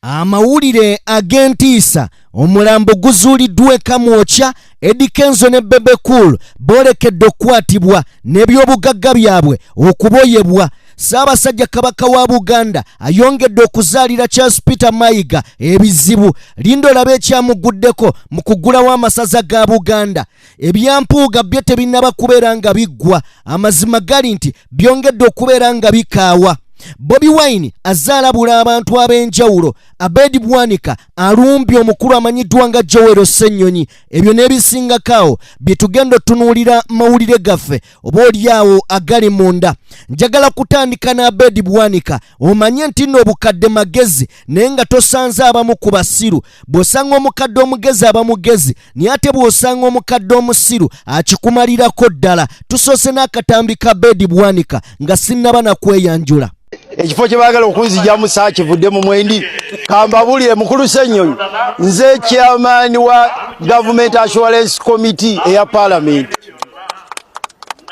Amawulire ag'entiisa, omulambo guzuuliddwa e Kamwokya, Eddy Kenzo ne Bebe Cool boolekedde okukwatibwa n'ebyobugagga byabwe okuboyebwa. Ssaabasajja Kabaka wa Buganda ayongedde okuzaalira Charles Peter Mayiga ebizibu. Linda olabe ekyamuguddeko mu kuggulawo amasaza ga Buganda. Ebya Mpuuga byo tebinnaba kubeera nga biggwa. Amazima gali nti byongedde okubeera nga bikaawa. Bobi Wine azze alabula abantu ab'enjawulo. Abed Bwanika alumbye omukulu amanyiddwa nga Joel Ssennyonyi. Ebyo n'ebisingako awo bye tugenda otunuulira mawulire gaffe oba olyawo agali munda. Njagala kutandika n'Abed Bwanika. Omanye nti nno obukadde magezi, naye nga tosanze abamu ku basiru. Bw'osanga omukadde omugezi aba mugezi, naye ate bw'osanga omukadde omusiru akikumalirako ddala. Tusoose n'akatambi ka Abed Bwanika nga sinnaba na kweyanjula. Ekifo kye baagala okunzijamu saakivudde mu mwendi. Kambabulire mukulu Ssennyonyi, nze chairman wa Government Assurance Committee eya Parliament.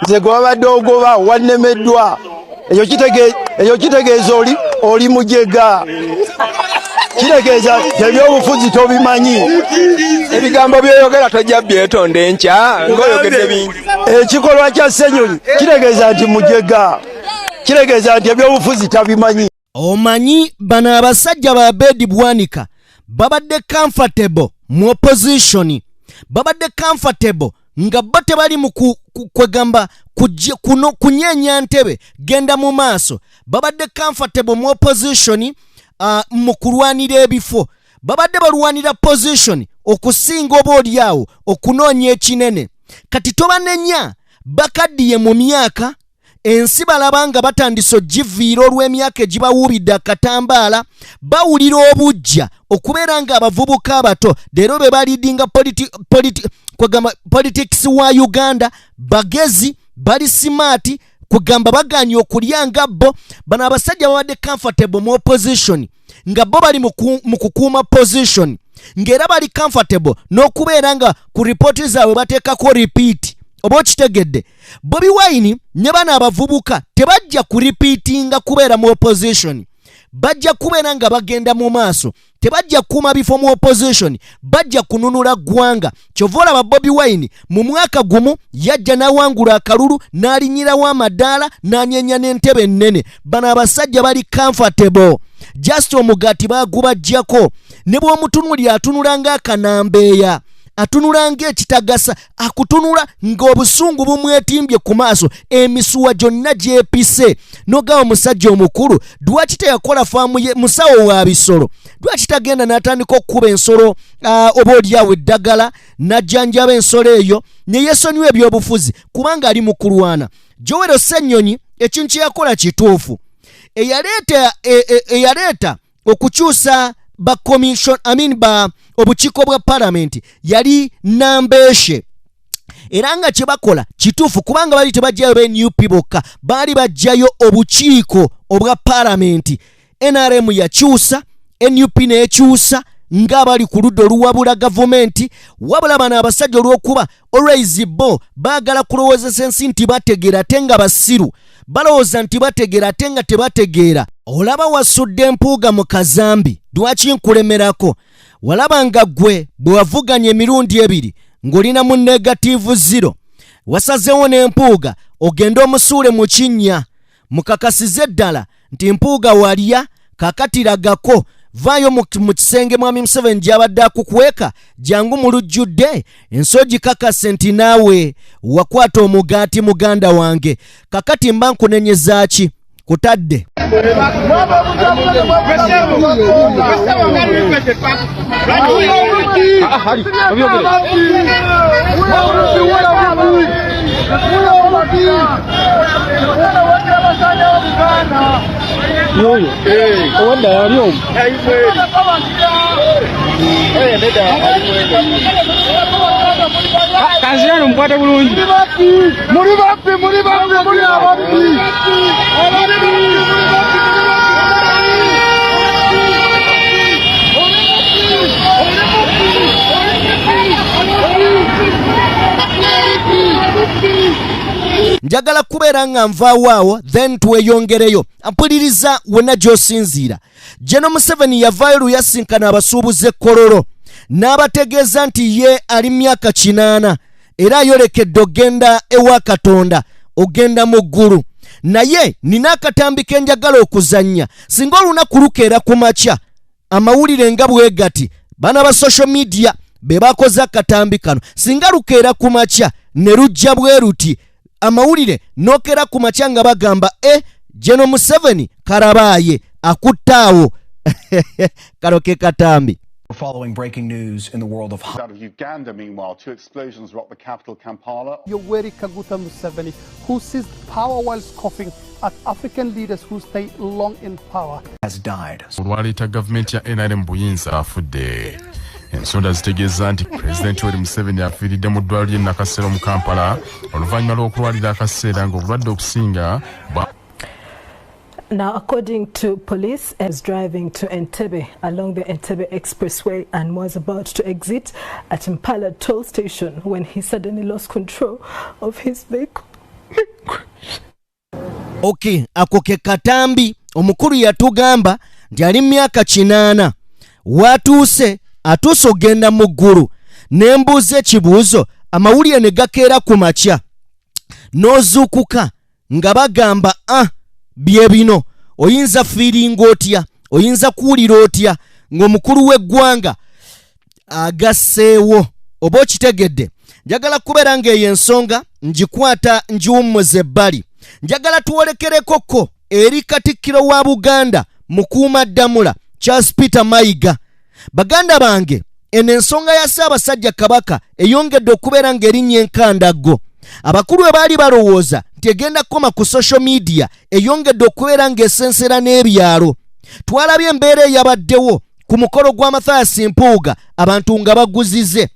Nze gwe babadde ogoba wannemeddwa. Ekyo kitegeeza oli mujega. Kitegeeza ebyobufuzi tobimanyi. Ebigambo by'oyogera tojja byetonda enkya ng'oyogedde bingi. Ekikolwa kya Ssennyonyi kitegeeza nti mujega. Kitegeeza nti ebyobufuzi tabimanyi. Omanyi bano abasajja ba Abed Bwanika babadde comfortable mu opposition, babadde comfortable nga bo tebali mu kwegamba kunyeenya ntebe genda mu maaso. Babadde comfortable mu opposition, mu kulwanira ebifo, babadde balwanira position okusinga oba oliawo okunoonya ekinene. Kati tobanenya, bakaddiye mu myaka, ensi balaba nga batandise ogiviira olw'emyaka egibawuubidde akatambaala. Bawulira obuggya okubeera nga abavubuka abato leero be baleadinga kwegamba politics wa Uganda. Bagezi, bali smart, kugamba baganye okulya nga bo. Bano abasajja babadde comfortable mu opposition nga bo bali mu kukuuma position, ng'era bali comfortable n'okubeera nga ku ripooti zaabwe bateekako repeat. Oba okitegedde, Bobi Wine ne bano abavubuka tebajja kurepeatinga kubeera mu opposition, bajja kubeera nga bagenda mu maaso. Tebajja kukuuma bifo mu opposition, bajja kununula ggwanga. Kyova olaba Bobi Wine mu mwaka gumu yajja n'awangula akalulu, n'alinyirawo amadaala, n'anyenya n'entebe ennene. Bano abasajja bali comfortable, just omugaati baagubajjako. Ne bw'omutunulira atunula ng'akanambeeya, atunula ng'ekitagasa, akutunula ng'obusungu bumwetimbye ku maaso, emisuwa gyonna gyepise. N'ogamba omusajja omukulu lwaki teyakola faamu ye, musawo wa bisolo, lwaki tagenda n'atandika okukuba ensolo, oba oliawo eddagala n'ajjanjaba ensolo eyo ne yeesonyiwa ebyobufuzi, kubanga ali mu kulwana. Joel Ssennyonyi ekintu kye yakola kituufu. Eyaleeta okukyusa ba commission, I mean ba obukiiko bwa parliament yali Nambeshe, era nga kye bakola kituufu, kubanga bali tebajjayo ba NUP bokka, baali bajjayo obukiiko obwa parliament. NRM yakyusa, NUP n'ekyusa ng'abali ku ludda oluwabula gavumenti. Wabula bano abasajja olw'okuba always bo baagala kulowoozesa ensi nti bategeera ate nga basiru, balowooza nti bategeera ate nga tebategeera. Olaba wasudde Mpuuga mu kazambi, lwaki nkulemerako? Walaba nga ggwe bwe wavuganya emirundi ebiri ng'olina mu negative zero, wasazeewo n'Empuuga ogende omusuule mu kinnya. Mukakasize ddala nti Mpuuga walya. Kaakatiragako vaayo mu kisenge mwami Museveni gy'abadde akukweka, jangu mu lujjudde ensi ogikakase nti naawe wakwata omugaati. Muganda wange, kakati mba nkunenyeza ki kutadde? Yoyo. Owadda yali omu. Kanzirano mukwate bulungi. Muri babbi, muri babbi, muri ababbi. Ababbi, muri babbi, muri babbi. Njagala kubeera nga nvaawo awo, then tweyongereyo. Mpuliriza wonna gy'osinziira. General Museveni yavaayo luyasinkana abasuubuzi ekkololo n'abategeeza nti ye ali myaka 80 era ayolekedde ogenda ewa Katonda, ogenda mu ggulu. Naye nina akatambi ke njagala okuzannya. Singa olunaku lukeera ku makya amawulire nga bwe gati, baana ba social media be bakoze akatambi kano, singa lukeera ku makya ne lujja bwe luti amawulire n'okeera ku makya nga bagamba General Museveni karabaaye akuttaawo. Kano ke katambi. Following breaking news in the world of out of Uganda, meanwhile, 2 explosions rocked the capital, Kampala. Yoweri Kaguta Museveni, who seized power while scoffing at African leaders who stay long in power, has died. Olwaleeta gavumenti ya NRM buyinza afudde. Ensonda zitegeeza nti Pulezidenti Yoweri Museveni afiiridde mu ddwaliro ly'e Nakasero mu Kampala oluvannyuma lw'okulwalira akaseera ng'obulwadde okusinga. Now, according to police, is driving to Entebbe along the Entebbe Expressway and was about to exit at Mpala toll station when he suddenly lost control of his vehicle. Okay, ako ke katambi. Omukulu yatugamba nti ali myaka 80 watuuse atuuse ogenda mu ggulu. Ne mbuuza ekibuuzo, amawulire ne gakeera ku makya n'ozuukuka nga bagamba bye bino, oyinza fiiringa otya, oyinza kuwulira otya ng'omukulu w'eggwanga agasseewo? Oba okitegedde? Njagala kubeera ng'eyo ensonga ngikwata ngiwummuza ebbali. Njagala twolekerekoko eri Katikkiro wa Buganda Mukuumaddamula Charles Peter Mayiga. Baganda bange, eno ensonga ya Ssaabasajja Kabaka eyongedde okubeera ng'erinnya enkandaggo. Abakulu bwe baali balowooza nti egenda kukoma ku social media, eyongedde okubeera ng'esensera n'ebyalo. Twalabye embeera eyabaddewo ku mukolo gwa Mathias Mpuuga, abantu nga baguzize.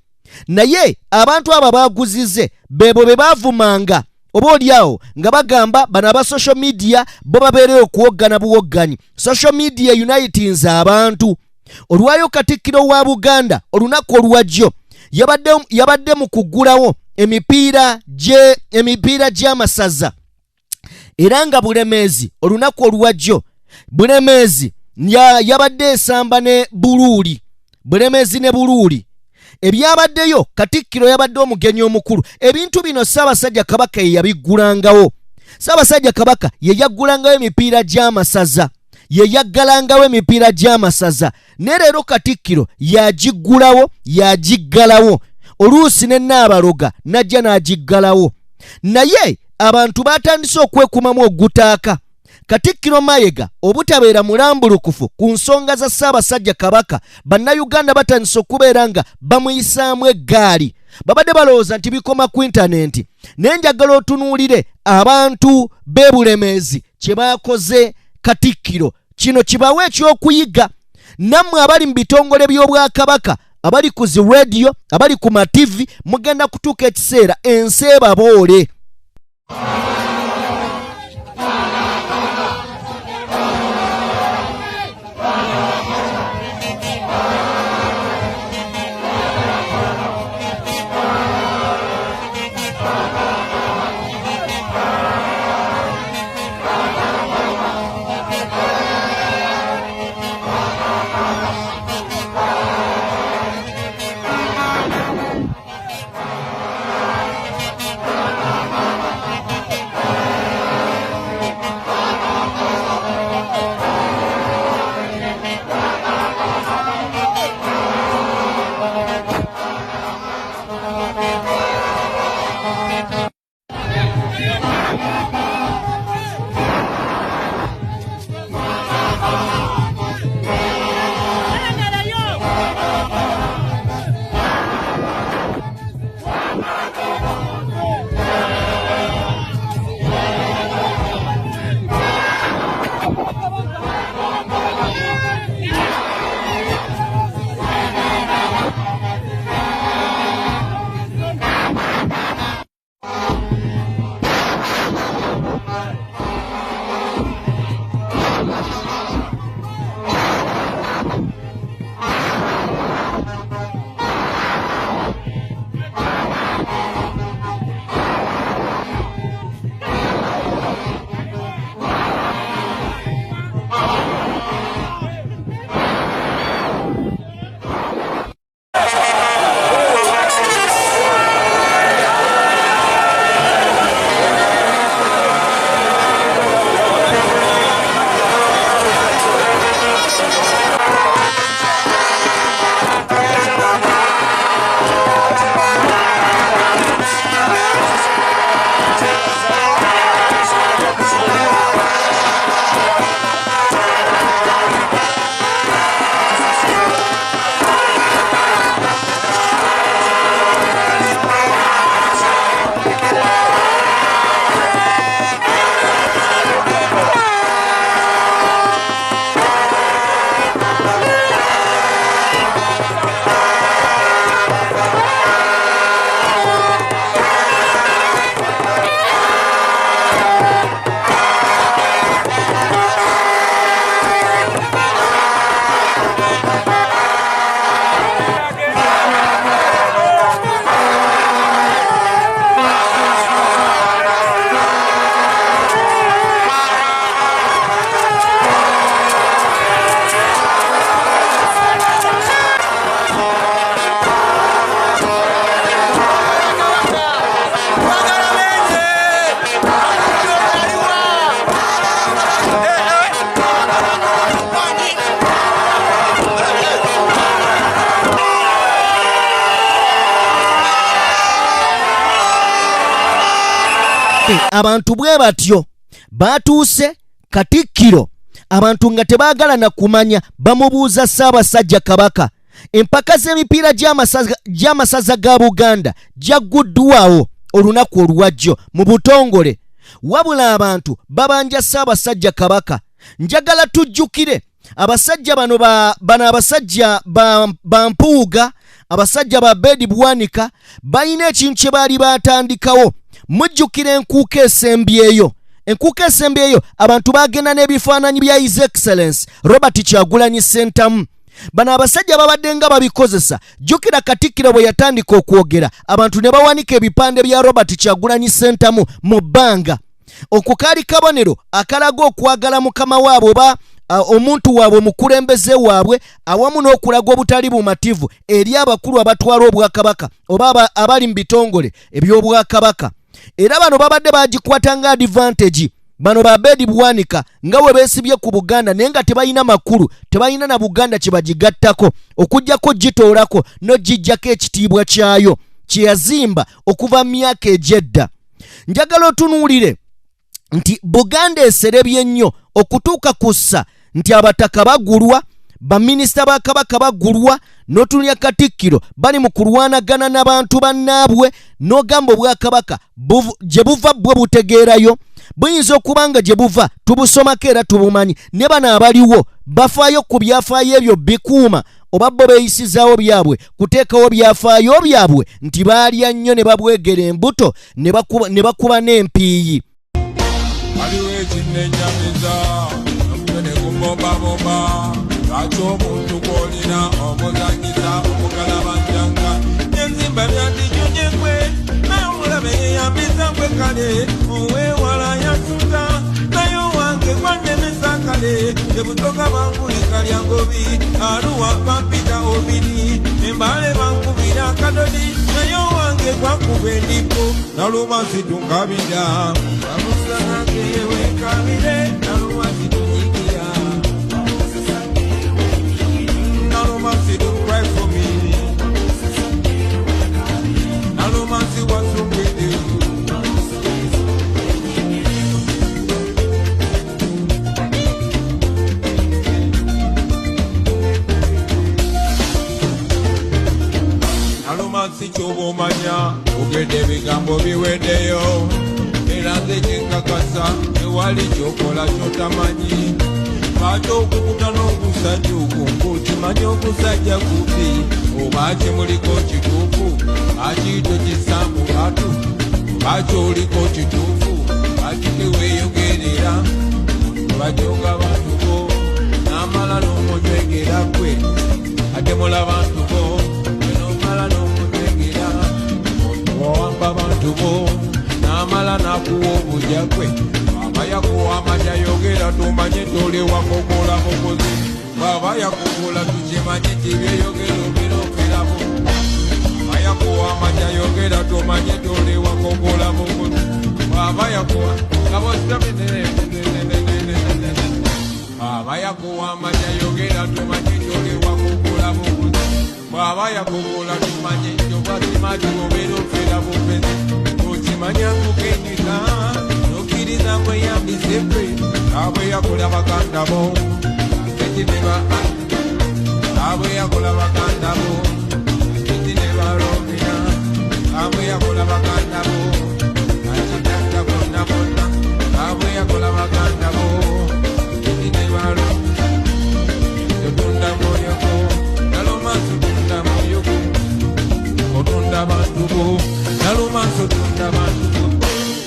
Naye abantu abo baguzize bebo be baavumanga oba oliawo nga bagamba bano aba social media bo babeereyo okuwoggana buwogganyi. Social media unitinze abantu. Olwayo Katikkiro wa Buganda olunaku olwajjo yabadde mu kuggulawo emipiira gy'amasaza, era nga Bulemeezi olunaku olwajjo Bulemeezi yabadde esamba ne Buluuli, Bulemeezi ne Buluuli. Ebyabaddeyo Katikkiro yabadde omugenyi omukulu. Ebintu bino Ssaabasajja Kabaka ye yabiggulangawo. Ssaabasajja Kabaka ye yaggulangawo emipiira gy'amasaza, ye yaggalangawo emipiira gy'amasaza, ne leero Katikkiro yagiggulawo, yagiggalawo. Oluusi ne Nnaabaloga n'ajja n'agiggalawo. Naye abantu batandise okwekumamu ogutaaka. Katikkiro Mayiga obutabeera mulambulukufu ku nsonga za Ssaabasajja Kabaka, bannayuganda batandise okubeera nga bamuyisaamu eggaali. Babadde balowooza nti bikoma ku intanenti, naye njagala otunuulire abantu b'e Bulemeezi kye baakoze Katikkiro. Kino kibawe ekyokuyiga nammwe abali mu bitongole by'Obwakabaka, abali ku zi radio, abali ku ma TV, mugenda kutuuka ekiseera ensi ebaboole. Abantu bwe batyo batuuse Katikkiro, abantu nga tebaagala na kumanya, bamubuuza Ssaabasajja Kabaka. Empaka z'emipiira gy'amasaza ga Buganda gyagguddwawo olunaku olwajjo mu butongole, wabula abantu babanja Ssaabasajja Kabaka. Njagala tujjukire abasajja bano, bano abasajja ba Mpuuga, abasajja ba Bedi Bwanika, balina ekintu kye baali batandikawo. Mujjukira enkuuka esembyeyo, enkuuka esembyeyo abantu bagenda n'ebifaananyi bya His Excellence Robert Kyagulanyi Ssentamu. Bano abasajja babadde nga babikozesa. Jjukira Katikkiro bwe yatandika okwogera, abantu ne bawanika ebipande bya Robert Kyagulanyi Ssentamu mu bbanga. Okwo kaali kabonero akalaga okwagala mukama waabwe oba omuntu waabwe, omukulembeze waabwe, awamu n'okulaga obutali bumativu eri abakulu abatwala obwakabaka oba abali mu bitongole eby'obwakabaka. Era bano babadde bagikwata nga advantage. Bano ba Bedi Bwanika nga bwe beesibye ku Buganda, naye nga tebalina makulu, tebalina na Buganda kye bagigattako okuggyako gitoolako n'ogiggyako ekitiibwa kyayo kye yazimba okuva mu myaka egy'edda. Njagala otunuulire nti Buganda eserebye nnyo okutuuka ku ssa nti abataka bagulwa, baminisita ba Kabaka bagulwa, n'otunulya Katikkiro bali mu kulwanagana n'abantu bannaabwe, n'ogamba obwakabaka gye buva bwe butegeerayo. Buyinza okuba nga gye buva tubusomako era tubumanyi, ne bano abaliwo bafaayo ku byafaayo ebyo bikuuma, oba bo beeyisizaawo byabwe kuteekawo byafaayo byabwe nti baalya nnyo ne babwegera embuto ne bakuba n'empiiyi. Waliwo ekinnenyamiza omutwe ne gubombabomba, lwaki omuntu gw'olina omuzanyisa omugalabanjanga enzimba byandijunye gwe, naye omulabe yeyambisa gwe kale oweewala yasuta naye owange gwannemesa kale tebutoka bankulika lya ngobi aluwa bampita obiri embale bankubira akadodi naye owange gwankuba endipo naluma situnkabira bamusange wekabire naluma situnyigira naluma situ cry for me naluma si what's wrong with you. Naluma si kyoba omanya ogedde ebigambo biweddeyo era nze kyenkakasa tewali kyokola kyotamanyi lwaki okukuta n'ogusajja ogwo ng'okimanyi ogusajja gubi oba kimuliko kituufu lwaki tokissa mu batu lwaki oliko kituufu lwaki teweeyogerera bajoga bantu bo n'amala n'omunywegera gwe ate mula bantu bo n'omala n'omunywegera owamba bantu bo n'amala n'akuwa obujja gwe bw'aba yakuwa amanya yogera tumanye toli wakokola mukozi bw'aba yakukola tukimanye kibyeyogera obirokeramu bw'aba yakuwa amanya yogera tumanye toli wakokola mukozi bw'aba yakuwa bw'aba yakuwa amanya yogera tumanye toli wakokola mukozi bw'aba yakukola tumanye kyobasimaji obeera ofera bufezi okimanya nkukenyiza nokkiriza bweyambise gwe abwe yakola baganda bo atekineba abwe yakola baganda bo atekineba romina abwe yakola baganda bo akitata bonna bonna abwe yakola baganda bo atekineba romina totunda mwoyo gwo naloma totunda mwoyo gwo otunda bantu bo naloma totunda bantu bo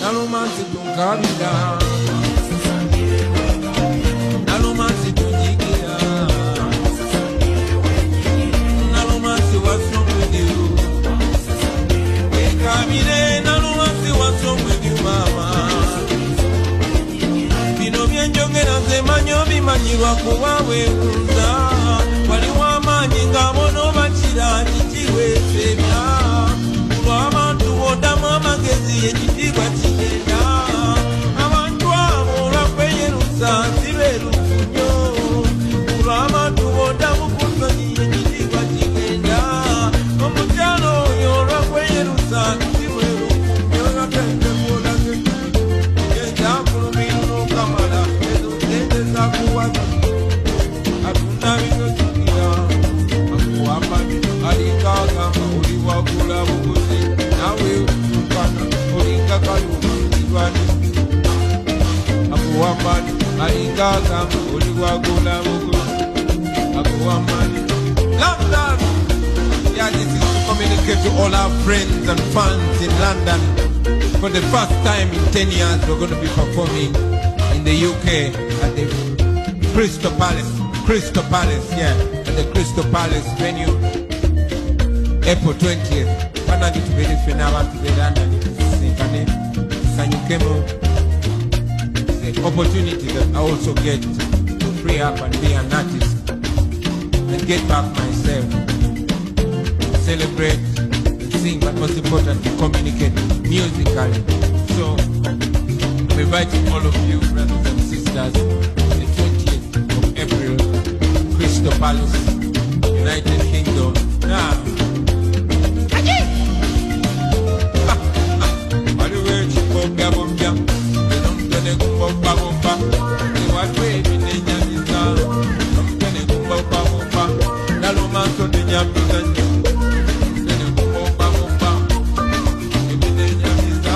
naloma situnkabira naloma situnyigira. Gagamba oli wagula buguzi akuwa money. London. Yeah, this is to communicate to all our friends and fans in London. For the first time in 10 years, we're going to be performing in the UK at the Crystal Palace. Crystal Palace, yeah, at the Crystal Palace venue, April 20th. Banange tubeere ffenna abantu b'e London tusisinkane tusanyukemu. The opportunity that I also get to free up and be an artist and get back myself, celebrate and sing, but most importantly, communicate musically. So I'm inviting all of you, brothers and sisters, the 20th of April, Crystal Palace, United Kingdom. Now, waliwo ekibobyabobya omutwe ne gubobbabobba ewaliwo ebinenyamiza omutwe ne gubobbabobba nalumanso nenyamiza nnyo omutwe ne gubobbabobba ebinenyamiza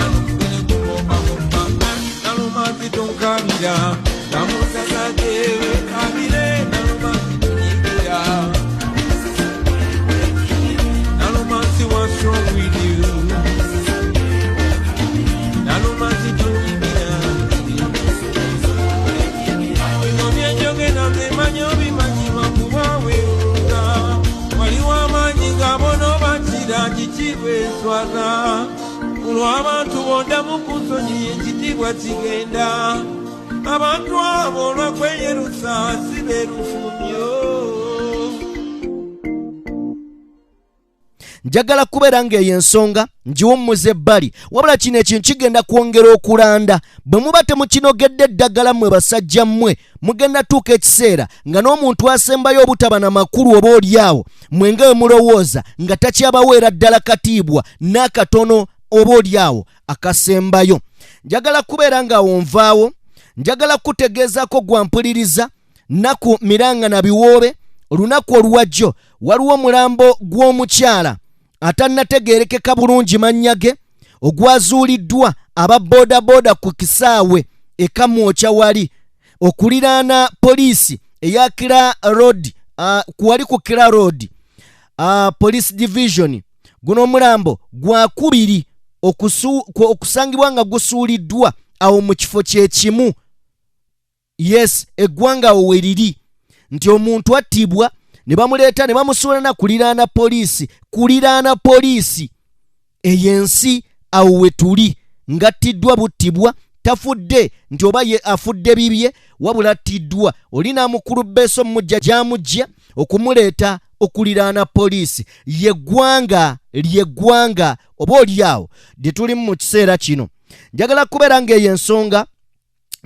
omutwe ne gubobbabobba nalumansi tonkabira namusasajewe kabire nalumansi tonyigira nalumansi what's wrong with you nalumansi tonyigira bino byenjogera bimanyi obimanyi makuba weewuuza waliwo amaanyi gabono bakira kikibweswaza olw'abantu bonda mu kusonyiya ekitiibwa kigenda abantu abo olwakweyerusa si beerufumyo. Njagala kubeera ng'eyo ensonga ngiwummuza ebbali, wabula kino ekintu kigenda kwongera okulanda. Bwe muba temukinogedde eddagala mmwe basajja mmwe, mugenda tuuka ekiseera nga n'omuntu asembayo obutaba na makulu oba oli awo mmwe nga bwe mulowooza nga takyabaweera ddala katiibwa n'akatono oba oli awo akasembayo. Njagala kubeera ng'awo nvaawo, njagala kutegeezaako gwampuliriza nnaku miranga na biwoobe. Olunaku olwajjo waliwo omulambo gw'omukyala atannategeerekeka bulungi mannya ge ogwazuuliddwa aba boodabooda ku kisaawe e Kamwokya wali okuliraana poliisi eya Kira Road, wali ku Kira Road Police Division. Guno omulambo gwakubiri okusangibwa nga gusuuliddwa awo mu kifo kye kimu. Yes, eggwanga awo we liri nti omuntu attibwa ne bamuleeta ne bamusuula na kuliraana poliisi, kuliraana poliisi. Eyo ensi awo we tuli, ng'attiddwa buttibwa, tafudde nti oba ye afudde bibye, wabula attiddwa oli n'amukulu mujja gy'amujja okumuleeta okuliraana poliisi. Ye ggwanga lyeggwanga oba oli awo lye tulimu mu kiseera kino. Njagala kubeera ng'eyo ensonga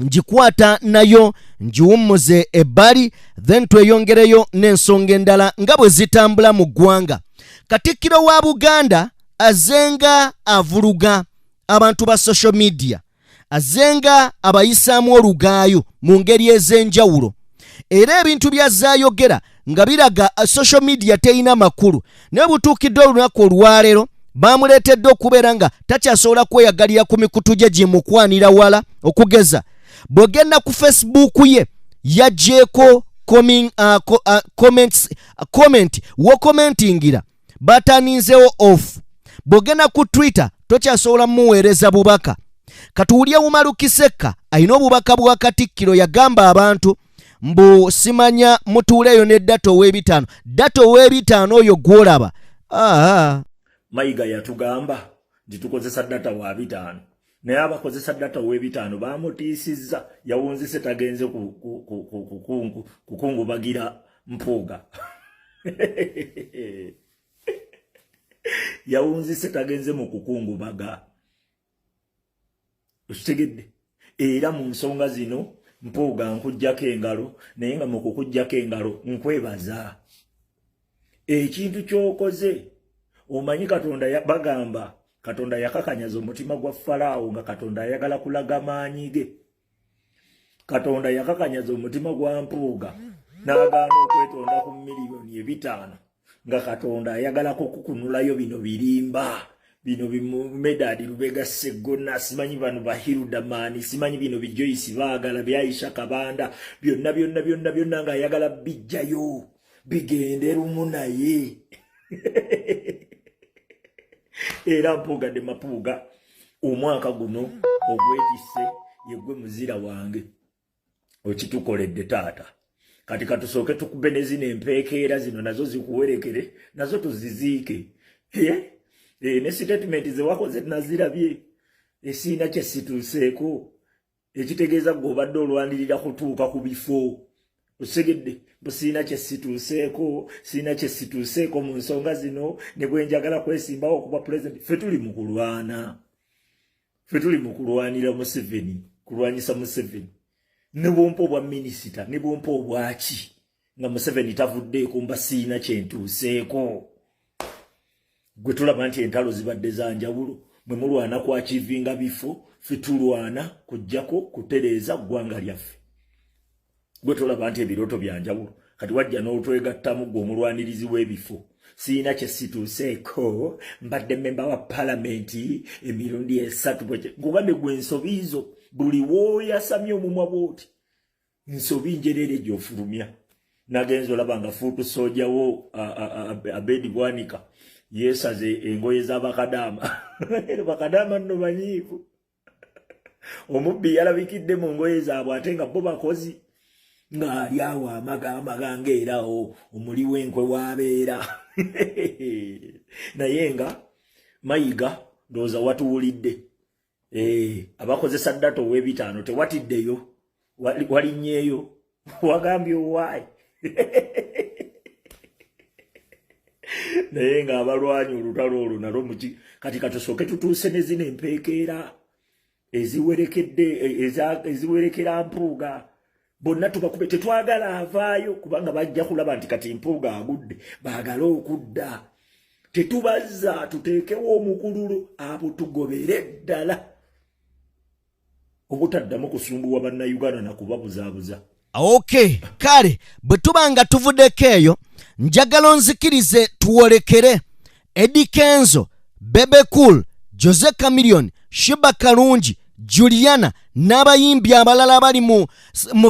ngikwata nayo ngiwummuze ebbali, then tweyongereyo n'ensonga endala nga bwe zitambula mu ggwanga. Katikkiro wa Buganda azenga avuluga abantu ba social media, azenga abayisaamu olugaayo mu ngeri ez'enjawulo, era ebintu by'azzaayogera nga biraga social media terina makulu. Naye butuukidde olunaku olwaleero bamuleetedde okubeera nga takyasobola kweyagalira ku mikutu gye gimukwanira wala. Okugeza bw'ogenda ku Facebook ye yaggyeeko comments, comment w'okomentingira bataninzewo off. Bw'ogenda ku Twitter tokyasobola mumuweereza bubaka. Katuwulye Umaru Kisekka alina obubaka bwa Katikkiro, yagamba abantu mbu simanya mutuuleeyo ne data ow'ebitaano, data ow'ebitaano oyo gw'olaba. Mayiga yatugamba nti tukozesa data wa 50, naye abakozesa data ow'ebitaano bamutiisizza, yawunzise tagenze kukungubagira Mpuuga. Yawunzise tagenze mu kukungubaga, okitegedde? Era mu nsonga zino Mpuuga nkuggyako engalo, naye nga mu kukuggyako engalo nkwebaza ekintu ky'okoze. Omanyi Katonda bagamba Katonda yakakanyaza omutima gwa Falaawo nga Katonda ayagala kulaga maanyi ge. Katonda yakakanyaza omutima gwa Mpuuga n'agaana okwetonda ku 500,000 nga Katonda ayagala kukukunulayo bino birimba. Bino bimedadi Lubega Seggona, simanyi bano Bahirudamani, simanyi bino bijoyisi baagala byayisha Kabanda, byonna byonna byonna byonna ng'ayagala bijjayo bigende lumu naye. Era Mpuuga de Mapuuga, omwaka guno ogwetisse yegwe muzira wange, okitukoledde taata. Kati katusooke tukube ne zino empeekeera zino, nazo zikuwerekere, nazo tuziziike. Ne statement ze wakoze nazirabye, esiina kye situuseeko, ekitegeeza gwe obadde olwanirira kutuuka ku bifo. Osegedde busiina kye situuseeko, siina kye situuseeko mu nsonga zino, ne bwe njagala kwesimbawo okuba pulezidenti. Ffe tuli mu kulwana, ffe tuli mu kulwanira Museveni, kulwanyisa Museveni. Ne bwompa obwa minisita, ne bwompa obwaki, nga Museveni tavuddeeko, mba siina kye ntuuseeko. Gwe tulaba nti entalo zibadde za njawulo, mwe mulwana kwakivinga bifo, ffe tulwana kujjako kutereeza ggwanga lyaffe. Gwe tulaba nti ebirooto bya njawulo, kati wajja n'otwegattamu gwe omulwanirizi w'ebifo. Siina kye situuseeko, mbadde memba wa palamenti emirundi 3. Nkugambye gwe ensobi zo, buli w'oyasamye omumwa bw'oti, nsobi njerere gy'ofulumya. Nagenza olaba nga fuutu soojawo Abedi Bwanika yeesaze engoye z'abakadaama. Bakadaama nno banyiivu, omubbi yalabikidde mu ngoye zaabwe, ate nga bo bakozi, ng'ali awo amagamaga ng'erawo omuli w'enkwe w'abeera. Naye nga Mayiga, ndowooza watuwulidde. Abakozesa data ow'ebitaano tewatiddeyo, walinnyeeyo, wagambye owaayi. Naye ng'abalwanyi olutalo olwo nalwo muki. Kati katusooke tutuuse ne zino empeekeera eziwerekedde, eziwerekera Mpuuga, bonna tubakube. Tetwagala avaayo, kubanga bajja kulaba nti kati Mpuuga agudde, baagale okudda. Tetubazza, tuteekewo omukululo, abo tugobere ddala obutaddamu kusumbuwa Bannayuganda nakubabuzaabuza. Okay, kale bwe tuba nga tuvuddeko eyo, njagala onzikirize tuwolekere Eddy Kenzo, Bebe Cool, Jose Chameleone, Sheebah Karungi, Juliana n'abayimbi abalala abali mu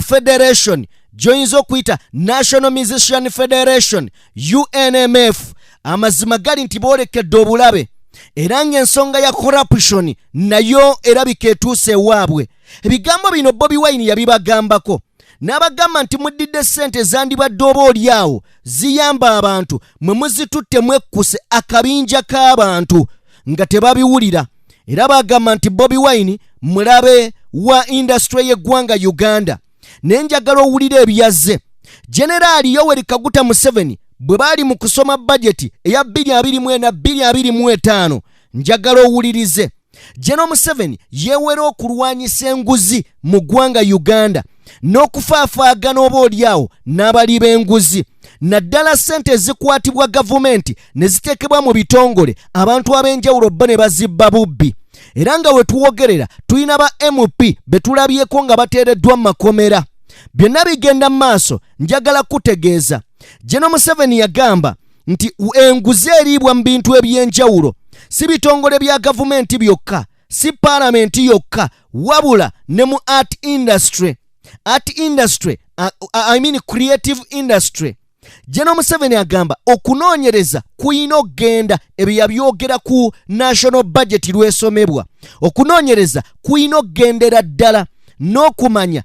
federation gy'oyinza okuyita National Musician Federation, UNMF. Amazima gali nti boolekedde obulabe, era ng'ensonga ya corruption nayo erabika etuuse ewaabwe. Ebigambo bino Bobi Wine yabibagambako n'abagamba nti muddidde ssente ezandibadde oba oli awo ziyamba abantu, mwe muzitutte mwekkuse akabinja k'abantu nga tebabiwulira. Era bagamba nti Bobi Wine mulabe wa industry y'eggwanga Uganda. Naye njagala owulira ebyazze Generaali Yoweri Kaguta Museveni bwe baali mu kusoma bajeti eya 2024 2025. Njagala owulirize. General Museveni yeewera okulwanyisa enguzi mu ggwanga Uganda n'okufaafaagana oba oliawo n'abali b'enguzi, naddala ssente ezikwatibwa gavumenti ne ziteekebwa mu bitongole, abantu ab'enjawulo bo ne bazibba bubbi. Era nga we tuwogerera tulina ba MP be tulabyeko nga bateereddwa mu makomera. Byonna bigenda mu maaso. Njagala kutegeeza, General Museveni yagamba nti enguzi eriibwa mu bintu eby'enjawulo, si bitongole bya gavumenti byokka, si paalamenti yokka, wabula ne mu art industry, art industry, I mean creative industry. General Museveni agamba okunoonyereza kuyina okugenda, ebyo yabyogera ku national budget lwesomebwa, okunoonyereza kuyina okugendera ddala n'okumanya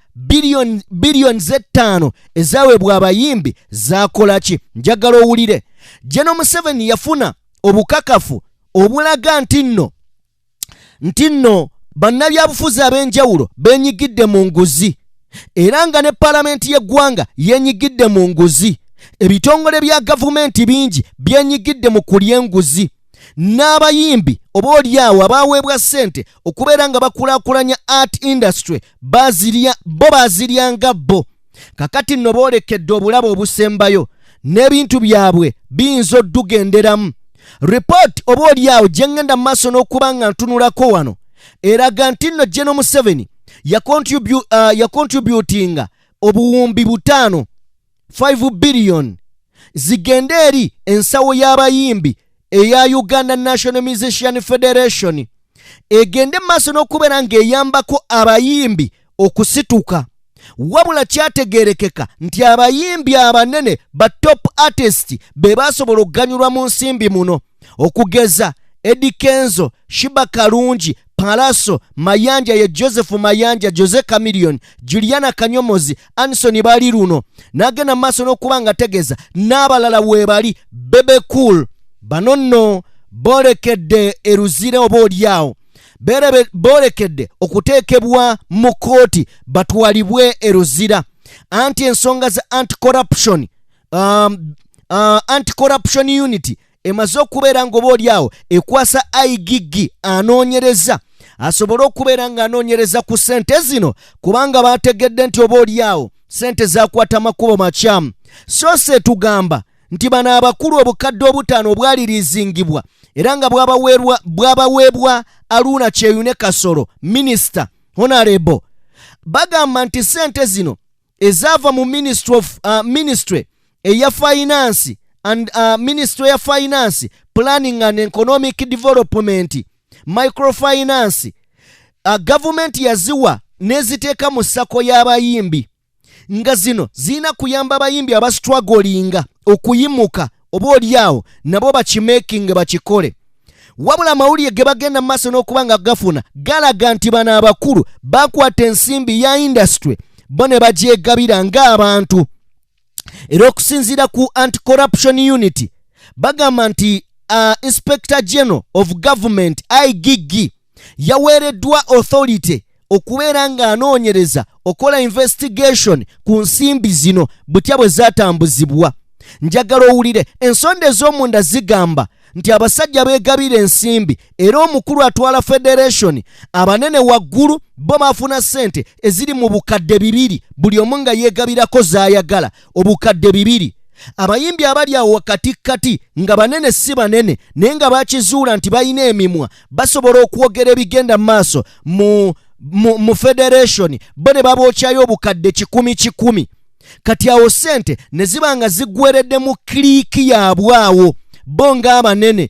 biliyoni z'ettaano ezaweebwa abayimbi zaakola ki. Njagala owulire, General Museveni yafuna obukakafu obulaga nti nno bannabyabufuzi ab'enjawulo beenyigidde mu nguzi, era nga ne paalamenti y'eggwanga yeenyigidde mu nguzi, ebitongole bya gavumenti bingi byenyigidde mu kulya enguzi, n'abayimbi oba oliawo abaweebwa ssente okubeera nga bakulaakulanya art industry bazirya, bo baziryanga bo. Kakati nno boolekedde obulabo obusembayo n'ebintu byabwe biyinza oddugenderamu. Ripooti oba oliawo gye ŋŋenda mu maaso n'okuba nga ntunulako wano eraga nti nno General Museveni yacontributinga 5,000,000,000 5 billion zigende eri ensawo y'abayimbi. eya Uganda National Musician Federation egende mu maaso n'okubeera ng'eyambako abayimbi okusituka. Wabula kyategeerekeka nti abayimbi abanene ba top artist be basobola okuganyulwa mu nsimbi muno, okugeza Eddy Kenzo, Sheebah Karungi, Pallaso Mayanja, ye Joseph Mayanja, Jose Chameleone, Juliana Kanyomozi, Anson Baliruno, n'agenda mu maaso n'okuba nga tegeeza n'abalala weebali, Bebe Cool. Bano nno boolekedde eruzire oba oliawo boolekedde okuteekebwa mu kkooti batwalibwe eruzira, anti ensonga za anti-corruption anti-corruption unit emaze okubeera ng'oba oliawo ekwasa IGG anoonyereza asobole okubeera ng'anoonyereza ku ssente zino, kubanga bategedde nti oba oliawo ssente zakwata makubo makyamu. So se tugamba nti bano abakulu 50,000 obwalirizingibwa era nga bwabaweebwa Haruna Kyeyune Kasolo, minisita honorable, bagamba nti ssente zino ezaava mu ministry of ministry eya finance and ministry ya finance, planning and economic development, microfinance, gavumenti yaziwa n'eziteeka mu SACCO y'abayimbi, nga zino zirina kuyamba abayimbi abastrugglinga okuyimuka oba oliawo nabo bakimaking bakikole. Wabula amawulire ge bagenda mu maaso n'okuba nga gafuna galaga nti bano abakulu bakwata ensimbi ya industry bo ne bagyegabira ng'abantu. Era okusinziira ku anti-corruption unit bagamba nti Inspector General of Government IGG yaweereddwa authority okubeera ng'anoonyereza, okola investigation ku nsimbi zino butya bwe zaatambuzibwa. Njagala owulire ensonda ez'omunda zigamba nti abasajja beegabira ensimbi, era omukulu atwala federation, abanene waggulu bo baafuna ssente eziri mu 2,000, buli omu nga yeegabirako z'ayagala 2,000. Abayimbi abali awo wakatikkati nga banene si banene, naye nga bakizuula nti balina emimwa, basobola okwogera ebigenda mu maaso mu federation, bo ne babookyayo 100,000. Kati awo ssente ne ziba nga ziggweredde mu clique yaabwe awo bo ng'abanene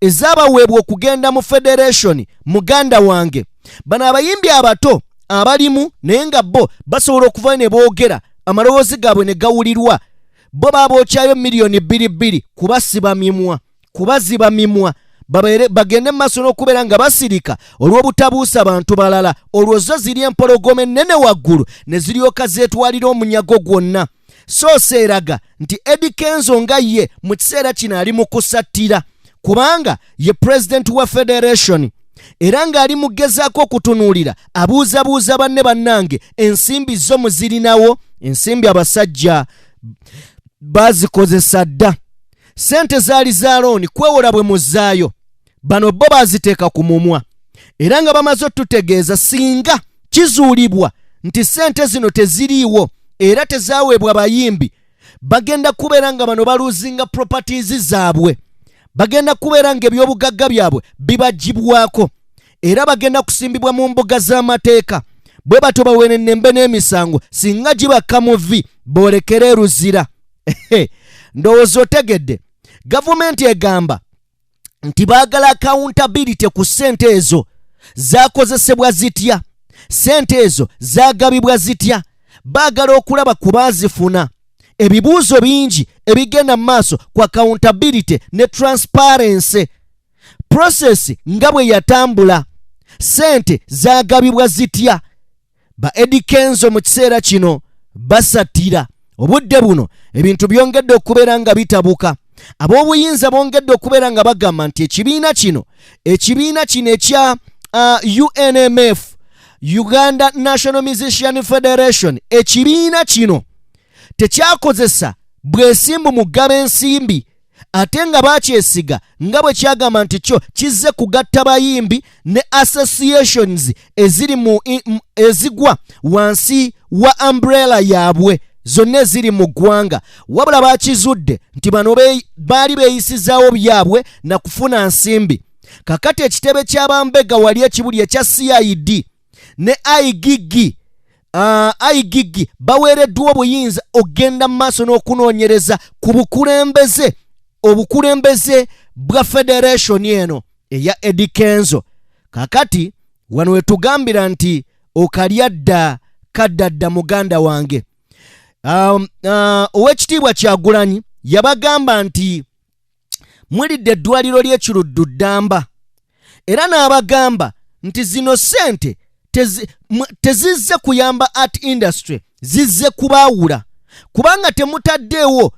ezaabaweebwa okugenda mu federation. Muganda wange, bano abayimbi abato abalimu naye nga bo basobola okuva ne boogera amaloboozi gaabwe ne gawulirwa, bo babookyayo 2 million kubasiba mimwa, kubaziba mimwa, bagende mu maaso n'okubeera nga basirika olw'obutabuusa bantu balala. Olwo zo ziri empologoma ennene waggulu ne ziryoka zeetwalira omunyago gwonna. Source eraga nti Eddy Kenzo nga ye mu kiseera kino ali mu kusattira, kubanga ye president wa federation, era ng'ali mugezaako okutunuulira, abuuzabuuza banne, bannange, ensimbi zo muzirinawo? Ensimbi abasajja bazikozesa dda. Sente zaali za loan, kwewola bwe muzaayo. Bano bo baziteeka ku mumwa, era nga bamaze otutegeeza singa kizuulibwa nti sente zino teziriiwo era tezaweebwa bayimbi, bagenda kubeera nga bano balosinga properties zaabwe, bagenda kubeera nga ebyobugagga byabwe bibagibwako, era bagenda kusimbibwa mu mbuga z'amateeka. Bwe batyo bawerennembe n'emisango singa gibakka mu vi boolekere eruzira. Ndowooza otegedde. Gavumenti egamba nti baagala accountability ku ssente ezo. Zakozesebwa zitya? Ssente ezo zagabibwa zitya? Baagala okulaba ku baazifuna. Ebibuuzo bingi ebigenda mu maaso ku accountability ne transparency process nga bwe yatambula. Ssente zagabibwa zitya? Ba Eddy Kenzo mu kiseera kino basattira. Obudde buno ebintu byongedde okubeera nga bitabuka. Ab'obuyinza bongedde okubeera nga bagamba nti ekibiina kino ekya UNMF, Uganda National Musician Federation, ekibiina kino tekyakozesa bwesimbu mu ggaba ensimbi, ate nga bakyesiga nga bwe kyagamba nti kyo kizze kugatta bayimbi ne associations eziri mu ezigwa wansi wa umbrella yaabwe zonna eziri mu ggwanga. Wabula bakizudde nti bano baali beeyisizaawo byabwe na kufuna nsimbi. Kakati ekitebe ky'abambega wali ekibuli ekya CID ne IGG baweereddwa obuyinza okugenda mu maaso n'okunoonyereza ku bukulembeze, obukulembeze bwa federation eno eya Eddy Kenzo. Kakati wano wetugambira nti okalya dda kaddadda muganda wange. Owekitiibwa Kyagulanyi yabagamba nti mulidde eddwaliro ly'Ekiruddu ddamba, era n'abagamba nti zino ssente tezizze kuyamba art industry, zizze kubaawula, kubanga temutaddeewo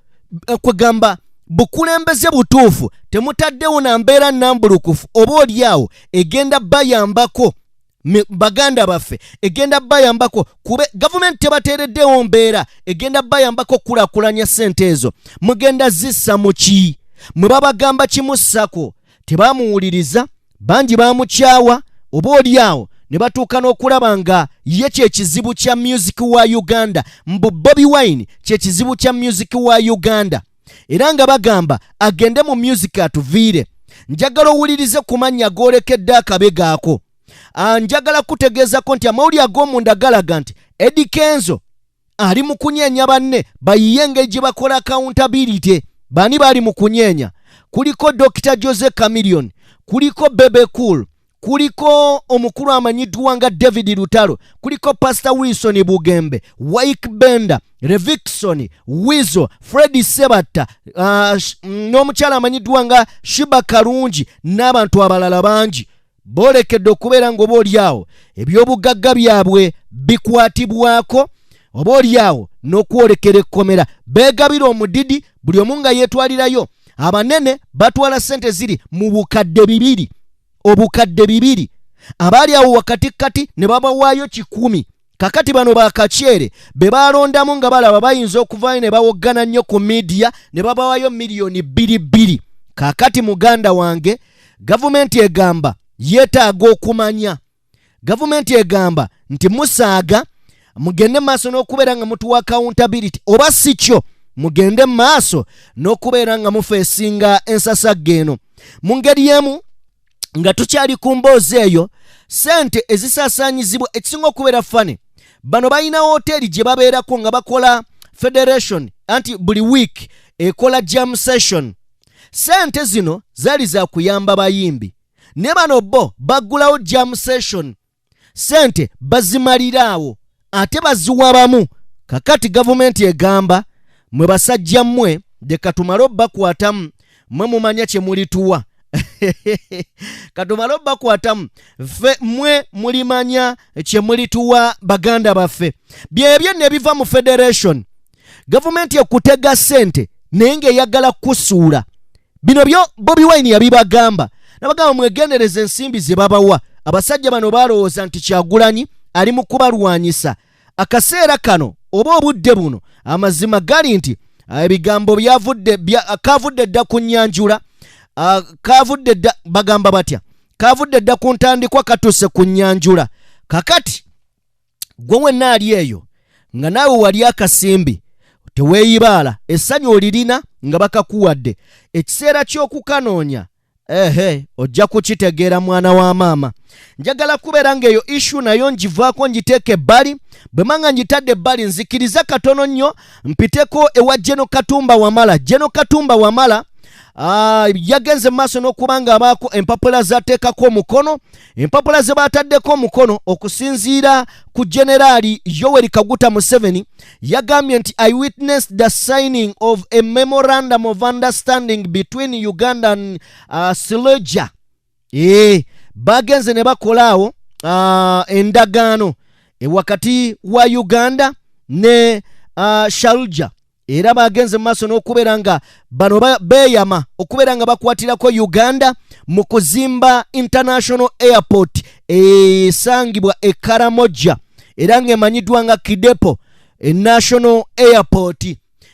kwegamba bukulembeze butuufu, temutaddewo na mbeera nnambulukufu oba oliawo egenda bayambako baganda baffe, egenda bayambako kube gavumenti tebateereddewo mbeera egenda bayambako okukulaakulanya ssente ezo. Mugenda zissa mu ki? Mwe babagamba kimussako, tebamuwuliriza, bangi bamukyawa oba oliawo ne batuuka n'okulaba nga ye kyekizibu kya music wa Uganda, mbu Bobi Wine kyekizibu kya music wa Uganda, era nga bagamba agende mu music atuviire. Njagala owulirize ku mannya goolekedde akabega ako. Njagala kutegeezako nti amawulire ag'omunda galaga nti Eddy Kenzo ali mu kunyeenya banne bayiye engeri gye bakola accountability. Bani bali mu kunyeenya? Kuliko Dr. Jose Chameleone, kuliko Bebe Cool, kuliko omukulu amanyiddwa nga David Lutalo, kuliko Pastor Wilson Bugembe, Wyke Bender, Levixone, Weasel, Fred Sebatta, n'omukyala amanyiddwa nga Shiba Karungi n'abantu abalala bangi. Boolekedde okubeera ng'oba oliawo ebyobugagga byabwe bikwatibwako, oba oliawo n'okwolekera ekkomera. Beegabira omudidi, buli omu nga yeetwalirayo. Abanene batwala ssente ziri mu bukadde 2, obukadde 2, abaali awo wakatikati ne babawaayo 100. Kakati bano bakakyere be balondamu nga balaba bayinza okuvaayo ne bawoggana nnyo ku midiya ne babawaayo miliyoni 2. Kakati muganda wange, gavumenti egamba yeetaaga okumanya. Gavumenti egamba nti musaaga mugende maaso n'okubeera nga mutuwa accountability, oba si kyo mugende maaso n'okubeera nga mufeesinga ensasagga eno. Mu ngeri emu nga tukyali ku mboozi eyo, ssente ezisaasaanyizibwa ekisinga okubeera fane, bano balina woteeri gye babeerako nga bakola federation, anti buli week ekola jam session. Ssente zino zaali za kuyamba bayimbi, ne bano bo baggulawo jam session, ssente bazimalira awo ate baziwabamu. Kakati gavumenti egamba mwe basajja mmwe leka tumale obbakwatamu, mmwe mumanya kye mulituwa. Katumale obbakwatamu ffe, mmwe mulimanya kye mulituwa baganda baffe. Byebyo ne biva mu federation. Gavumenti ekutega ssente naye ng'eyagala kusuula. Bino byo Bobi Wine yabibagamba, nabagamba mwegendereze ensimbi ze babawa. Abasajja bano balowooza nti Kyagulanyi ali mu kubalwanyisa akaseera kano oba obudde buno. Amazima gali nti ebigambo byavudde kavudde dda ku nnyanjula, kavudde dda, bagamba batya, kavudde dda ku ntandikwa katuuse ku nnyanjula. Kakati gwe wenna ali eyo nga naawe wali akasimbi teweeyibaala, essanyu olirina nga bakakuwadde, ekiseera ky'okukanoonya ehe ojja kukitegeera mwana wa maama. Njagala kubeera ng'eyo issue nayo ngivaako ngiteeka ebbali. Bwe manga ngitadde ebbali, nzikiriza katono nnyo mpiteko ewa Geno Katumba Wamala. Geno Katumba Wamala yagenze maaso n'okuba nga abaako empapula zateekako omukono, empapula ze baataddeko omukono okusinziira ku Generaali Yoweri Kaguta Museveni. Yagambye nti I witnessed the signing of a memorandum of understanding between Uganda and Sharjah. Bagenze ne bakola awo endagaano wakati wa Uganda ne Sharjah, era bagenze mu maaso n'okubeera nga bano beeyama okubeera nga bakwatirako Uganda mu kuzimba international airport esangibwa e Karamoja, era ng'emanyiddwa nga Kidepo National Airport.